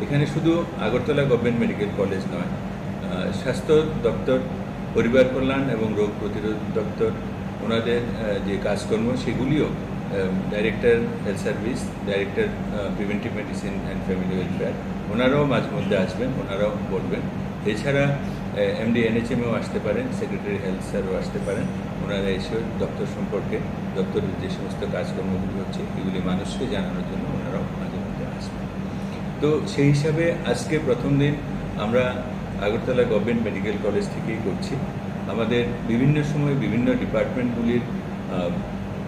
এখানে শুধু আগরতলা গভর্নমেন্ট মেডিকেল কলেজ নয়, আহ, স্বাস্থ্য দপ্তর, পরিবার কল্যাণ এবং রোগ প্রতিরোধ দপ্তর, ওনাদের, আহ, যে কাজকর্ম, সেগুলিও, আহ, director health service, director, uh, preventive medicine and family welfare, ওনারাও মাঝে মধ্যে আসবেন, ওনারাও বলবেন। এছাড়া, আহ, এমডি এনএইচএমও আসতে পারেন, সেক্রেটারি হেলথ স্যারও আসতে পারেন। ওনারা এসে দপ্তর সম্পর্কে, দপ্তরের যে সমস্ত কাজকর্মগুলি হচ্ছে, এগুলি মানুষকে জানানোর জন্য ওনারাও মাঝে মধ্যে আসবেন। তো সেই হিসাবে আজকে প্রথম দিন আমরা আগরতলা গভর্নমেন্ট মেডিকেল কলেজ থেকেই করছি। আমাদের বিভিন্ন সময় বিভিন্ন ডিপার্টমেন্টগুলির, আহ,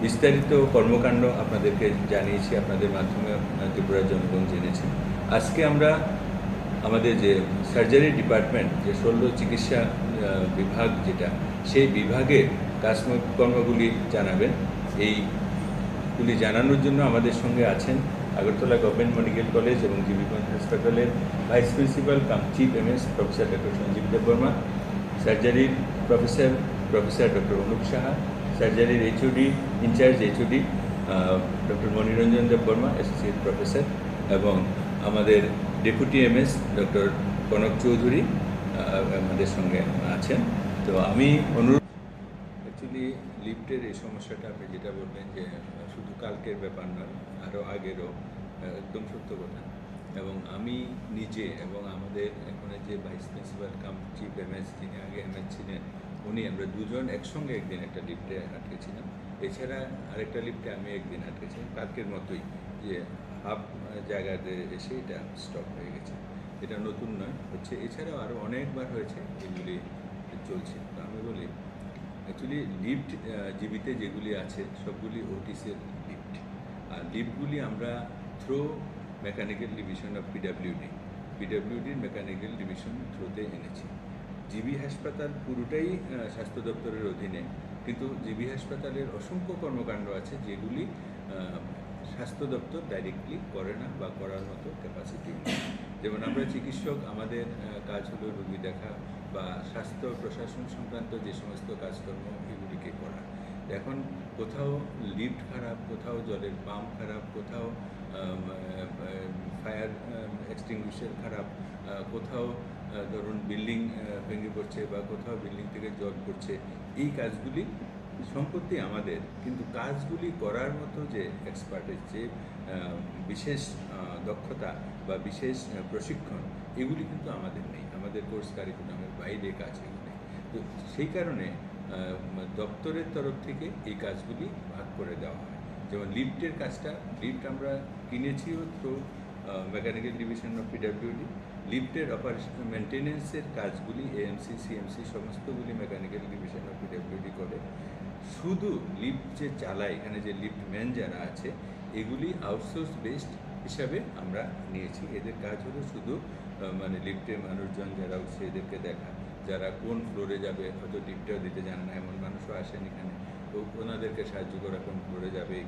বিস্তারিত কর্মকাণ্ড আপনাদেরকে জানিয়েছি, আপনাদের মাধ্যমে, আহ, ত্রিপুরার জনগণ জেনেছেন। আজকে আমরা আমাদের যে সার্জারি ডিপার্টমেন্ট, যে শল্য চিকিৎসা, আহ, বিভাগ যেটা, সেই বিভাগের কাজকর্মগুলি জানাবেন। এইগুলি জানানোর জন্য আমাদের সঙ্গে আছেন আগরতলা গভর্নমেন্ট মেডিকেল কলেজ এবং জিবি পার্ক হাসপাতালের vice principal cum chief MS professor doctor Sanjib Debbarma, সার্জারির professor, professor doctor Anup Saha, সার্জারির HOD, in charge HOD, uh, doctor Maniranjan Debbarma, associate professor, এবং আমাদের deputy MS doctor Kanak Chowdhury, আহ, আমাদের সঙ্গে আছেন। তো আমি অনুরোধ, অ্যাকচুয়ালি লিফটের এই সমস্যাটা আপনি যেটা বললেন যে, আহ, শুধু কালকের ব্যাপার নয়, আরও আগেরও, আহ, একদম সত্য কথা। এবং আমি নিজে এবং আমাদের এখন যে vice principal cum chief MS, যিনি আগে এমএস ছিলেন, উনি, আমরা দুজন একসঙ্গে একদিন একটা লিফটে আটকেছিলাম। এছাড়া আরেকটা লিফটে আমি একদিন আটকেছিলাম, কালকের মতোই, যে হাফ জায়গাতে এসে এটা স্টপ হয়ে গেছে। এটা নতুন নয়, হচ্ছে। এছাড়াও আরও অনেকবার হয়েছে, এগুলি চলছে। তো আমি বলি, অ্যাকচুয়ালি লিফট, আহ, জিবিতে যেগুলি আছে, সবগুলি ওটিসির লিফট। আর লিফটগুলি আমরা through mechanical division of PWD, পিডাব্লিউডির মেকানিক্যাল ডিভিশন থ্রুতে এনেছি। জিবি হাসপাতাল পুরোটাই, আহ, স্বাস্থ্য দপ্তরের অধীনে, কিন্তু জিবি হাসপাতালের অসংখ্য কর্মকাণ্ড আছে, যেগুলি, আহ, স্বাস্থ্য দপ্তর ডাইরেক্টলি করে না বা করার মতো ক্যাপাসিটি নেই। যেমন আমরা চিকিৎসক, আমাদের, আহ, কাজ হলো রোগী দেখা বা স্বাস্থ্য প্রশাসন সংক্রান্ত যে সমস্ত কাজকর্ম, এগুলিকে করা। এখন কোথাও লিফট খারাপ, কোথাও জলের পাম্প খারাপ, কোথাও, আহ, আহ, ফায়ার, আহ, এক্সটিংগুইশার খারাপ, আহ, কোথাও, আহ, ধরুন বিল্ডিং, আহ, ভেঙে পড়ছে বা কোথাও বিল্ডিং থেকে জল পড়ছে, এই কাজগুলি সম্পত্তি আমাদের, কিন্তু কাজগুলি করার মতো যে এক্সপার্টিস, যে, আহ, বিশেষ, আহ, দক্ষতা বা বিশেষ, আহ, প্রশিক্ষণ, এগুলি কিন্তু আমাদের নেই। আমাদের কোর্স কারিকুলামের বাইরে কাজ এগুলি। তো সেই কারণে, আহ, দপ্তরের তরফ থেকে এই কাজগুলি ভাগ করে দেওয়া হয়। যেমন লিফটের কাজটা, লিফট আমরা কিনেছিও থ্রু, আহ, মেকানিক্যাল ডিভিশন অফ পিডাব্লিউডি। লিফটের অপারেশন, মেনটেনেন্সের কাজগুলি এএমসি, সিএমসি সমস্তগুলি মেকানিক্যাল ডিভিশন অফ পিডাব্লিউডি করে। শুধু লিফট যে চালায়, এখানে যে লিফট ম্যান যারা আছে, এগুলি আউটসোর্স বেসড হিসাবে আমরা নিয়েছি। এদের কাজ হলো শুধু, আহ, মানে লিফটে মানুষজন যারা উঠছে এদেরকে দেখা, যারা কোন ফ্লোরে যাবে, হয়তো লিফটটাও দিতে জানে না, এমন মানুষও আসেন এখানে, তো ওনাদেরকে সাহায্য করা কোন ফ্লোরে যাবে।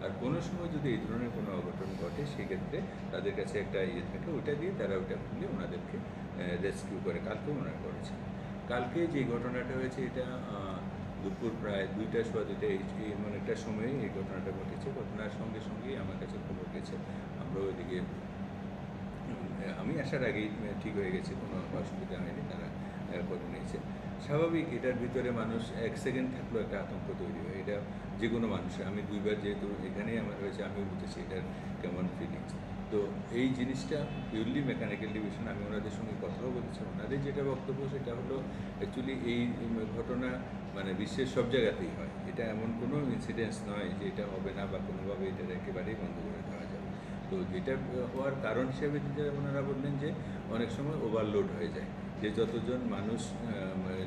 আর কোনো সময় যদি এই ধরনের কোনো অঘটন ঘটে, সেক্ষেত্রে তাদের কাছে একটা ইয়ে থাকে, ওইটা দিয়ে তারা ওইটা খুলে ওনাদেরকে, আহ, রেস্কিউ করে। কালকেও ওনারা করেছেন। কালকে যে ঘটনাটা হয়েছে, এটা, আহ, দুপুর প্রায় দুইটা, সোয়া দুইটা, এই, এই এমন একটা সময়ে এই ঘটনাটা ঘটেছে। ঘটনার সঙ্গে সঙ্গেই আমার কাছে খবর গেছে, আমরাও ওইদিকে, উম, আমি আসার আগেই, আহ, ঠিক হয়ে গেছে, কোনো অসুবিধা হয়নি, তারা, আহ, করে নিয়েছে। স্বাভাবিক, এটার ভিতরে মানুষ এক সেকেন্ড থাকলেও একটা আতঙ্ক তৈরি হয়। এটা যে কোনো মানুষের, আমি দুইবার যেহেতু এখানেই আমার হয়েছে, আমিও বুঝেছি এটার কেমন ফিলিংস। তো এই জিনিসটা পিওরলি মেকানিক্যাল ডিভিশন, আমি ওনাদের সঙ্গে কথাও বলেছি। ওনাদের যেটা বক্তব্য, সেটা হলো অ্যাকচুয়ালি এই ঘটনা মানে বিশ্বের সব জায়গাতেই হয়, এটা এমন কোনো ইনসিডেন্টস নয় যে এটা হবে না বা কোনোভাবে এটা একেবারেই বন্ধ করে দেওয়া যাবে। তো যেটা হওয়ার কারণ হিসেবে যেটা ওনারা বললেন যে অনেক সময় ওভারলোড হয়ে যায়, যে যতজন মানুষ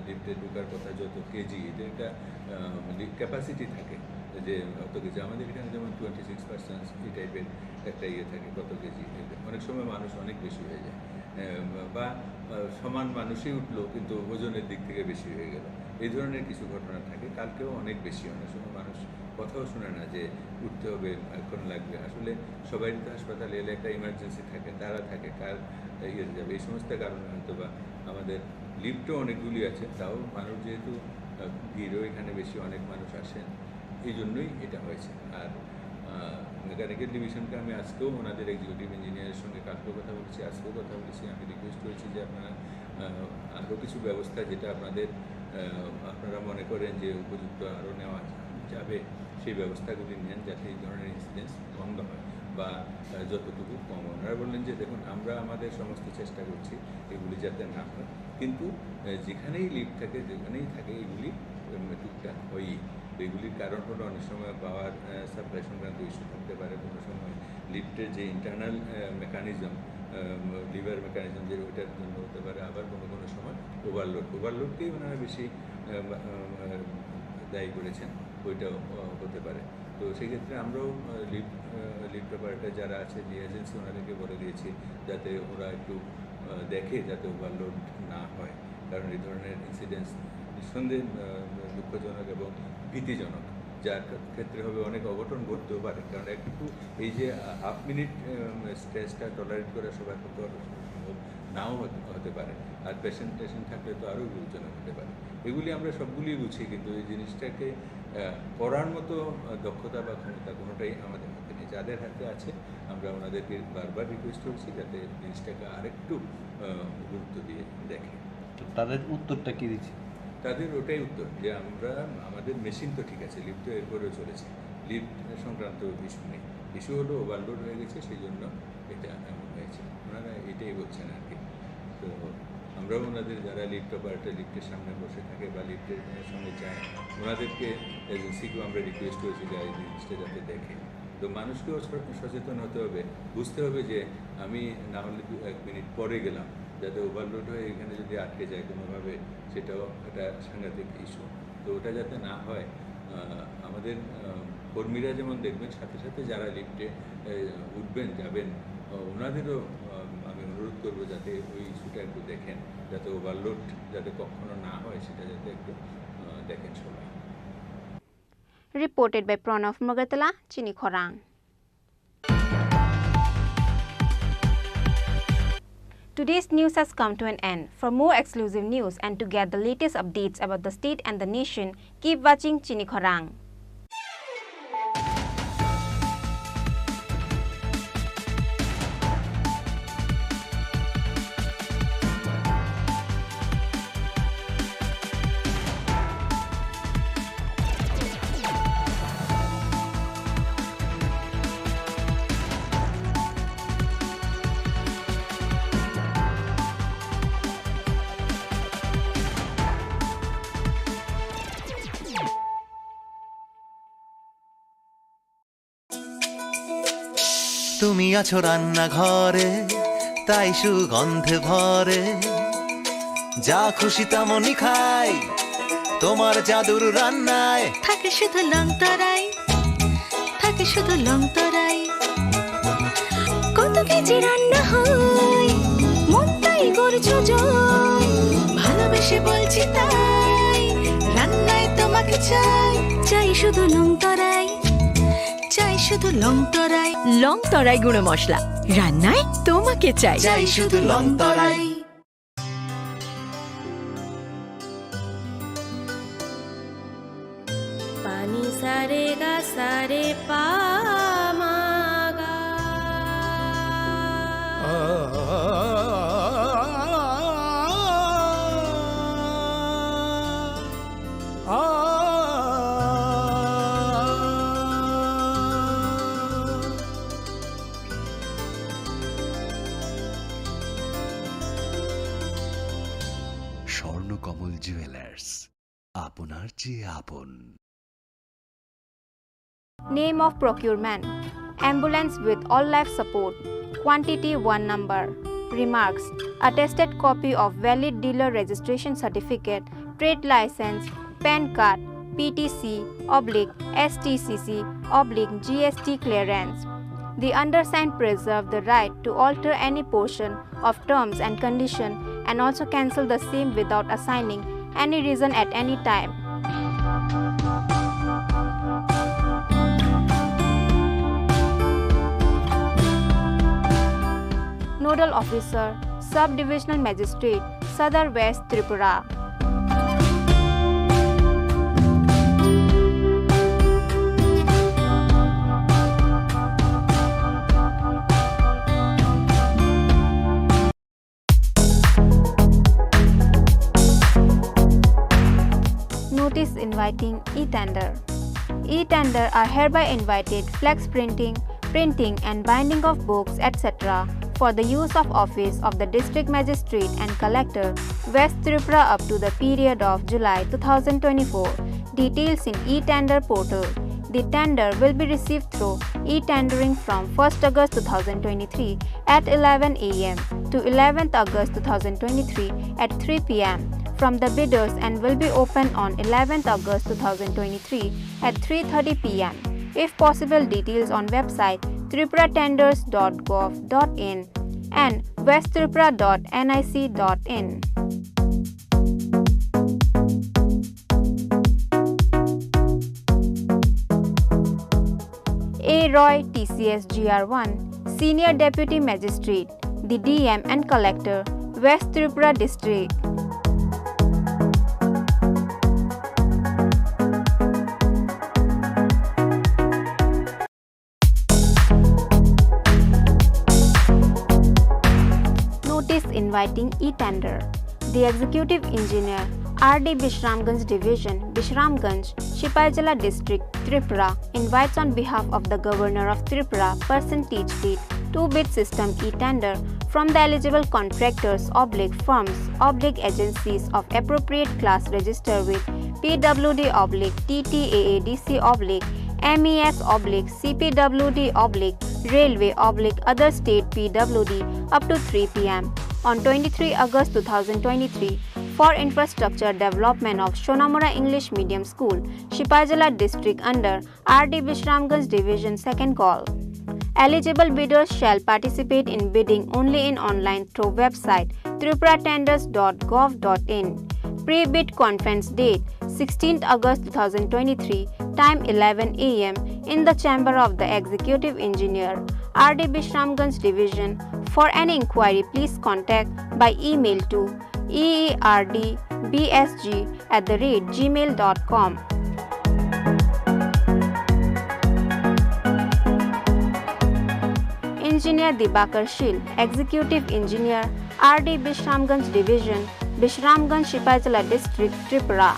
লিফটে ঢোকার কথা, যত কেজি, এটা একটা ক্যাপাসিটি থাকে যে অত কেজি। আমাদের এখানে যেমন টোয়েন্টি সিক্স পার্সেন্ট এই টাইপের একটা ইয়ে থাকে, কত কেজি, অনেক সময় মানুষ অনেক বেশি হয়ে যায়। আহ, বা আহ, সমান মানুষই উঠলো কিন্তু ওজনের দিক থেকে বেশি হয়ে গেল, এই ধরনের কিছু ঘটনা থাকে। কালকেও অনেক বেশি, অনেক সময় মানুষ কথাও শুনে না যে উঠতে হবে, এখন লাগবে। আসলে সবাই তো হাসপাতালে এলে একটা ইমার্জেন্সি থাকে, তারা থাকে, কার ইয়ে যাবে, এই সমস্ত কারণে হয়তো বা আমাদের লিফটও অনেকগুলি আছে, তাও মানুষ যেহেতু আহ, ভিড়ও এখানে বেশি, অনেক মানুষ আসেন, এই জন্যই এটা হয়েছে। আর মেকানিক্যাল ডিভিশনকে আমি আজকেও ওনাদের এক্সিকিউটিভ ইঞ্জিনিয়ারের সঙ্গে কালকেও কথা বলেছি, আজকেও কথা বলেছি। আমি রিকোয়েস্ট করেছি যে আপনারা আরও কিছু ব্যবস্থা, যেটা আপনাদের আহ, আপনারা মনে করেন যে উপযুক্ত আরও নেওয়া যাবে, সেই ব্যবস্থাগুলি নেন, যাতে এই ধরনের ইনসিডেন্টস বন্ধ হয় বা আহ, যতটুকু কম হয়। ওনারা বললেন যে দেখুন, আমরা আমাদের সমস্ত চেষ্টা করছি এগুলি যাতে না হয়, কিন্তু আহ, যেখানেই লিফট থাকে, যেখানেই থাকে, এগুলি উম, টুকটাক হয়ই। তো এগুলির কারণ হলো অনেক সময় পাওয়ার সাপ্লাই সংক্রান্ত ইস্যু থাকতে পারে, কোনো সময় লিফটের যে ইন্টারনাল মেকানিজম, লিভার মেকানিজম, যে ওইটার জন্য হতে পারে, আবার কোনো কোনো সময় ওভারলোড, ওভারলোডকেই ওনারা বেশি আহ, বা- আহ, দায়ী করেছেন, ওইটাও আহ, হতে পারে। তো সেক্ষেত্রে আমরাও লিফট লিফট অপারেটর যারা আছে, যে এজেন্সি, ওনাদেরকে বলে দিয়েছি যাতে ওরা একটু আহ, দেখে যাতে ওভারলোড না হয়, কারণ এই ধরনের ইনসিডেন্টস নিঃসন্দেহে আহ, দুঃখজনক এবং ভীতিজনক, যার ক্ষেত্রে হবে অনেক অঘটন ঘটতেও পারে। কারণ একটু এই যে হাফ মিনিট স্ট্রেসটা টলারেট করা সবার পক্ষে অত সম্ভব নাও হতে হতে পারে। আর পেশেন্ট টেশেন্ট থাকলে তো আরও বিপজ্জনক হতে পারে। এগুলি আমরা সবগুলি বুঝি, কিন্তু এই জিনিসটাকে আহ, করার মতো আহ, দক্ষতা বা ক্ষমতা কোনোটাই আমাদের হাতে নেই। যাদের হাতে আছে, আমরা ওনাদেরকে বারবার রিকোয়েস্ট করছি যাতে জিনিসটাকে আরেকটু আহ, গুরুত্ব দিয়ে দেখে। তো তাদের উত্তরটা কি দিচ্ছে? তাদের ওটাই উত্তর যে আমরা, আমাদের মেশিন তো ঠিক আছে, লিফট তো এরপরেও চলেছে, লিফট সংক্রান্ত ইস্যু নেই। ইস্যু হলো ওভারলোড হয়ে গেছে, সেই জন্য এটা এমন হয়েছে, ওনারা এটাই বলছেন আর কি। তো আমরাও ওনাদের, যারা লিফট অপারেটর, লিফটের সামনে বসে থাকে বা লিফটের সঙ্গে যায়, ওনাদেরকে এজেন্সিকেও আমরা রিকোয়েস্ট করেছি যে এই জিনিসটা যাতে দেখে। তো মানুষকেও স- সচেতন হতে হবে, বুঝতে হবে যে আমি না হলে দু এক মিনিট পরে গেলাম, যাতে ওভারলোড হয়ে এখানে যদি আটকে যায় কোনোভাবে, সেটাও একটা সাংঘাতিক ইস্যু। তো ওটা যাতে না হয়, আহ, আমাদের আহ, কর্মীরা যেমন দেখবেন, সাথে সাথে যারা লিফটে আহ, উঠবেন, যাবেন, আহ, ওনাদেরও আহ, আমি অনুরোধ করবো যাতে ওই ইস্যুটা একটু দেখেন, যাতে ওভারলোড যাতে কখনো না হয়, সেটা যাতে একটু আহ, দেখেন সবাই। Reported by Pranav Magatala, Chini Khorang. Today's news has come to an end. For more exclusive news and to get the latest updates about the state and the nation, keep watching Chini Khorang. তুমি আছো রান্নাঘরে, তাই সুগন্ধে ভরে। যা খুশি তেমনই খাই, তোমার জাদুর রান্নায়। থাকে শুধু লং তরাই, থাকে শুধু লং তরাই। কত কেজি রান্না হয়, মনটাই করছো জয়। ভালোবেসে বলছি তাই, রান্নায় তোমাকে চাই। চাই শুধু লং তরাই, চাই শুধু লং তরাই। লং তরাই গুঁড়ো মশলা, রান্নায় তোমাকে চাই। চাই শুধু লং তরাই। Pani sa re ga sa re pa ma ga. কমল জুয়েলার্স, আপনার চেয়ে আপন। Name of procurement: ambulance with all life support, quantity one number. Remarks: attested copy of valid dealer registration certificate, trade license, PAN card, P T C oblique S T C C oblique G S T clearance. The undersigned preserve the right to alter any portion of terms and condition and also cancel the same without assigning any reason at any time. Nodal Officer, Sub-Divisional Magistrate, Sadar West Tripura. Notice inviting e-tender. E-tender are hereby invited flex printing, printing and binding of books, et cetera for the use of office of the District Magistrate and Collector, West Tripura, up to the period of July two thousand twenty-four. Details in e-tender portal. The tender will be received through e-tendering from first August two thousand twenty-three at eleven A M to eleventh August two thousand twenty-three at three P M from the bidders and will be open on eleventh August two thousand twenty-three at three thirty P M. If possible, details on website tripura tenders dot gov dot in and west tripura dot N I C dot in. A Roy, T C S G R one, Senior Deputy Magistrate, the D M and Collector, West Tripura District. Notice inviting e-tender. The Executive Engineer, R D Bishramganj Division, Bishramganj, Sipaijala District, Tripura, invites on behalf of the Governor of Tripura, percentage bid, two bid system e-tender from the eligible contractors oblique firms oblique agencies of appropriate class register with P W D oblique T T A A D C oblique M E S oblique C P W D oblique railway oblique other state P W D up to three P M on twenty-three August two thousand twenty-three for infrastructure development of Sonamura English Medium School, Sipaijala District under R D Bishramganj Division, second call. Eligible bidders shall participate in bidding only in online through website tripura tenders dot gov dot in. Pre-bid conference date sixteenth August two thousand twenty-three, time eleven A M in the chamber of the Executive Engineer, R D Bishramganj Division. For any inquiry, please contact by email to E E R D B S G at the rate gmail dot com. Engineer Dibakar Shil, Executive Engineer, R D Bishramganj Division, Bishramganj, Sipaijala District, Tripura.